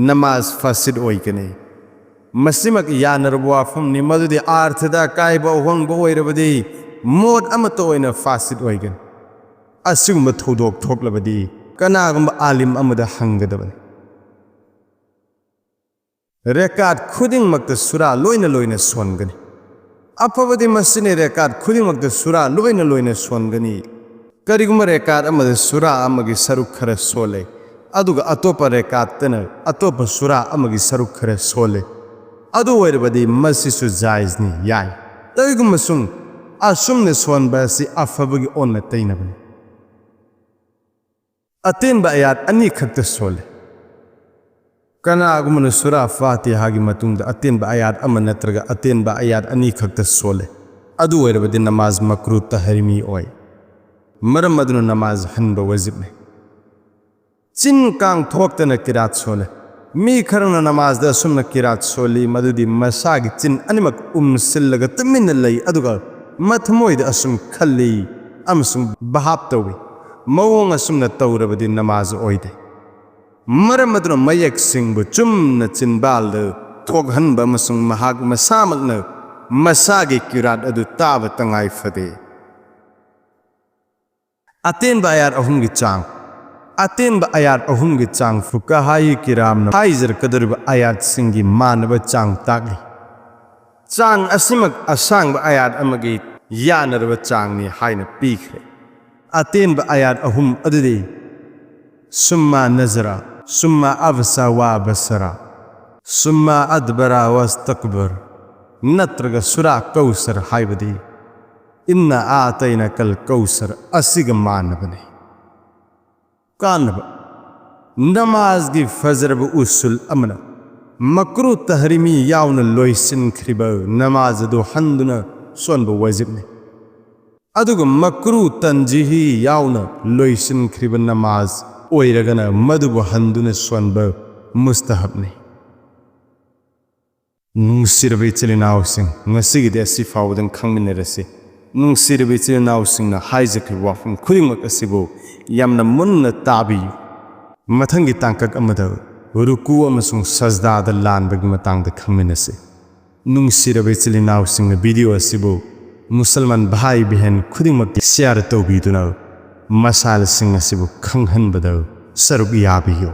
ꯅꯃꯥꯖ ꯐꯥꯁꯤꯠ ꯑꯣꯏꯒꯅꯤ꯫ ꯃꯁꯤꯃꯛ ꯌꯥꯅꯔꯕ ꯋꯥꯐꯝꯅꯤ, ꯃꯗꯨꯗꯤ ꯑꯥꯔꯊꯗ ꯑꯀꯥꯏꯕ ꯑꯍꯣꯡꯕ ꯑꯣꯏꯔꯕꯗꯤ ꯃꯣꯠ ꯑꯃꯠꯇ ꯑꯣꯏꯅ ꯐꯥꯁꯤꯠ ꯑꯣꯏꯒꯅꯤ꯫ ꯑꯁꯤꯒꯨꯝꯕ ꯊꯧꯗꯣꯛ ꯊꯣꯛꯂꯕꯗꯤ ꯀꯅꯥꯒꯨꯝꯕ ꯑꯥꯂꯤꯝ ꯑꯃꯗ ꯍꯪꯒꯗꯕꯅꯤ꯫ ꯔꯦꯀꯥꯠ ꯈꯨꯗꯤꯡꯃꯛꯇ ꯁꯨꯔꯥ ꯂꯣꯏꯅ ꯂꯣꯏꯅ ꯁꯣꯟꯒꯅꯤ꯫ ꯑꯐꯕꯗꯤ ꯃꯁꯤꯅꯤ, ꯔꯦꯀꯥꯠ ꯈꯨꯗꯤꯡꯃꯛꯇ ꯁꯨꯔꯥ ꯂꯣꯏꯅ ꯂꯣꯏꯅ ꯁꯣꯟꯒꯅꯤ꯫ ꯀꯔꯤꯒꯨꯝꯕ ꯔꯦꯀꯥꯠ ꯑꯃꯗ ꯁꯨꯔꯥ ꯑꯃꯒꯤ ꯁꯔꯨꯛ ꯈꯔ ꯁꯣꯜꯂꯦ, ꯑꯗꯨꯒ ꯑꯇꯣꯞꯄ ꯔꯦꯀꯥꯠꯇꯅ ꯑꯇꯣꯞꯄ ꯁꯨꯔꯥ ꯑꯃꯒꯤ ꯁꯔꯨꯛ ꯈꯔ ꯁꯣꯜꯂꯦ꯫ ꯑꯗꯨ ꯑꯣꯏꯔꯕꯗꯤ ꯃꯁꯤꯁꯨ ꯖꯥꯏꯖꯅꯤ, ꯌꯥꯏ꯫ ꯀꯔꯤꯒꯨꯝꯕꯁꯨꯡ ꯑꯁꯨꯝꯅ ꯁꯣꯟꯕ ꯑꯁꯤ ꯑꯐꯕꯒꯤ ꯑꯣꯟꯅ ꯇꯩꯅꯕꯅꯤ꯫ ꯑꯇꯦꯟꯕ ꯑꯌꯥꯠ ꯑꯅꯤꯈꯛꯇ ꯁꯣꯜꯂꯦ꯫ ꯀꯅꯥꯒꯨꯝꯕꯅ ꯁꯨꯔꯥ ꯐꯥꯇꯤꯍꯥꯒꯤ ꯃꯇꯨꯡꯗ ꯑꯇꯦꯟꯕ ꯑꯌꯥꯠ ꯑꯃ ꯅꯠꯇ꯭ꯔꯒ ꯑꯇꯦꯟꯕ ꯑꯌꯥꯠ ꯑꯅꯤꯈꯛꯇ ꯁꯣꯜꯂꯦ, ꯑꯗꯨ ꯑꯣꯏꯔꯕꯗꯤ ꯅꯃꯥꯖ ꯃꯀ꯭ꯔꯨ ꯇꯍꯔꯤꯃꯤ ꯑꯣꯏ꯫ ꯃꯔꯝ ꯑꯗꯨꯅ ꯅꯃꯥꯖ ꯍꯟꯕ ꯋꯥꯖꯤꯕꯅꯤ꯫ ꯆꯤꯟ ꯀꯥꯡ ꯊꯣꯛꯇꯅ ꯀꯤꯔꯥꯠ ꯁꯣꯜꯂꯦ꯫ ꯃꯤ ꯈꯔꯅ ꯅꯃꯥꯖꯗ ꯑꯁꯨꯝꯅ ꯀꯤꯔꯥꯠ ꯁꯣꯜꯂꯤ, ꯃꯗꯨꯗꯤ ꯃꯁꯥꯒꯤ ꯆꯤꯟ ꯑꯅꯤꯃꯛ ꯎꯝꯁꯤꯜꯂꯒ ꯇꯨꯃꯤꯟꯅ ꯂꯩ, ꯑꯗꯨꯒ ꯃꯊꯃꯣꯏꯗ ꯑꯁꯨꯝ ꯈꯜꯂꯤ ꯑꯃꯁꯨꯡ ꯚꯥꯞ ꯇꯧꯏ꯫ ꯃꯑꯣꯡ ꯑꯁꯨꯝꯅ ꯇꯧꯔꯕꯗꯤ ꯅꯃꯥꯖ ꯑꯣꯏꯗꯦ꯫ ꯃꯔꯝ ꯑꯗꯨꯅ ꯃꯌꯦꯛꯁꯤꯡꯕꯨ ꯆꯨꯝꯅ ꯆꯤꯟꯕꯥꯜꯗ ꯊꯣꯛꯍꯟꯕ ꯑꯃꯁꯨꯡ ꯃꯍꯥꯛ ꯃꯁꯥꯃꯛꯅ ꯃꯁꯥꯒꯤ ꯀꯤꯔꯥꯠ ꯑꯗꯨ ꯇꯥꯕ ꯇꯉꯥꯏ ꯐꯗꯦ꯫ ꯑꯇꯦꯟꯕ ꯑꯌꯥꯠ ꯑꯍꯨꯝꯒꯤ ꯆꯥꯡ꯫ ꯑꯇꯦꯟꯕ ꯑꯌꯥꯠ ꯑꯍꯨꯝꯒꯤ ꯆꯥꯡ ꯐꯨꯀꯥꯍꯥꯏ ꯀꯤꯔꯥꯝꯅ ꯍꯥꯏꯖꯔꯛꯀꯗꯧꯔꯤꯕ ꯑꯌꯥꯠꯁꯤꯡꯒꯤ ꯃꯥꯟꯅꯕ ꯆꯥꯡ ꯇꯥꯛꯂꯤ꯫ ꯆꯥꯡ ꯑꯁꯤꯃꯛ ꯑꯁꯥꯡꯕ ꯑꯌꯥꯠ ꯑꯃꯒꯤ ꯌꯥꯅꯔꯕ ꯆꯥꯡꯅꯤ ꯍꯥꯏꯅ ꯄꯤꯈ꯭ꯔꯦ꯫ ꯑꯇꯦꯟꯕ ꯑꯌꯥꯠ ꯑꯍꯨꯝ ꯑꯗꯨꯗꯤ ꯁꯨꯝꯃꯥ ꯅꯖꯔꯥ, ꯁꯨꯝꯃꯥ ꯑꯕꯁꯥ ꯋꯥ ꯕꯁꯔꯥ, ꯁꯨꯝꯃꯥ ꯑꯗꯕꯔꯥ ꯋꯥꯁꯇꯛꯕꯔ, ꯅꯠꯇ꯭ꯔꯒ ꯁꯨꯔꯥ ꯀꯧꯁꯔ ꯍꯥꯏꯕꯗꯤ ꯏꯟꯅ ꯑꯥꯇꯩꯅ ꯀꯜ ꯀꯧꯁꯔ ꯑꯁꯤꯒ ꯃꯥꯟꯅꯕꯅꯤ꯫ ꯀꯥꯟꯅꯕ꯫ ꯅꯃꯥꯖꯒꯤ ꯐꯖꯔꯕ ꯎꯁꯨꯜ ꯑꯃꯅ ꯃꯀ꯭ꯔꯨ ꯇꯍꯔꯤꯃꯤ ꯌꯥꯎꯅ ꯂꯣꯏꯁꯤꯟꯈ꯭ꯔꯤꯕ ꯅꯃꯥꯖ ꯑꯗꯨ ꯍꯟꯗꯨꯅ ꯁꯣꯟꯕ ꯋꯥꯖꯤꯕꯅꯤ꯫ ꯑꯗꯨꯒ ꯃꯀ꯭ꯔꯨ ꯇꯟꯖꯤꯍꯤ ꯌꯥꯎꯅ ꯂꯣꯏꯁꯤꯟꯈ꯭ꯔꯤꯕ ꯅꯃꯥꯖ ꯑꯣꯏꯔꯒꯅ ꯃꯗꯨꯕꯨ ꯍꯟꯗꯨꯅ ꯁꯣꯟꯕ ꯃꯨꯁꯇꯍꯕꯅꯤ꯫ ꯅꯨꯡꯁꯤꯔꯕ ꯏꯆꯤꯜ ꯏꯅꯥꯎꯁꯤꯡ, ꯉꯁꯤꯒꯤꯗꯤ ꯑꯁꯤ ꯐꯥꯎꯕꯗꯪ ꯈꯪꯃꯤꯟꯅꯔꯁꯤ꯫ ꯅꯨꯡꯁꯤꯔꯕ ꯏꯆꯤꯜ ꯏꯅꯥꯎꯁꯤꯡꯅ ꯍꯥꯏꯖꯈꯤꯕ ꯋꯥꯐꯝ ꯈꯨꯗꯤꯡꯃꯛ ꯑꯁꯤꯕꯨ ꯌꯥꯝꯅ ꯃꯨꯟꯅ ꯇꯥꯕꯤꯌꯨ꯫ ꯃꯊꯪꯒꯤ ꯇꯥꯡꯀꯛ ꯑꯃꯗ ꯔꯨꯀꯨ ꯑꯃꯁꯨꯡ ꯁꯖꯗꯥꯗ ꯂꯥꯟꯕꯒꯤ ꯃꯇꯥꯡꯗ ꯈꯪꯃꯤꯟꯅꯁꯤ꯫ ꯅꯨꯡꯁꯤꯔꯕ ꯏꯆꯤꯜ ꯏꯅꯥꯎꯁꯤꯡꯅ ꯚꯤꯗꯤꯑꯣ ꯑꯁꯤꯕꯨ ꯃꯨꯁꯜꯃꯥꯟ ꯚꯥꯏ ꯕꯦꯍꯦꯟ ꯈꯨꯗꯤꯡꯃꯛꯀꯤ ꯁꯤꯌꯥꯔ ꯇꯧꯕꯤꯗꯨꯅ ꯃꯁꯥꯏꯜꯁꯤꯡ ꯑꯁꯤꯕꯨ ꯈꯪꯍꯟꯕꯗ ꯁꯔꯨꯛ ꯌꯥꯕꯤꯌꯨ꯫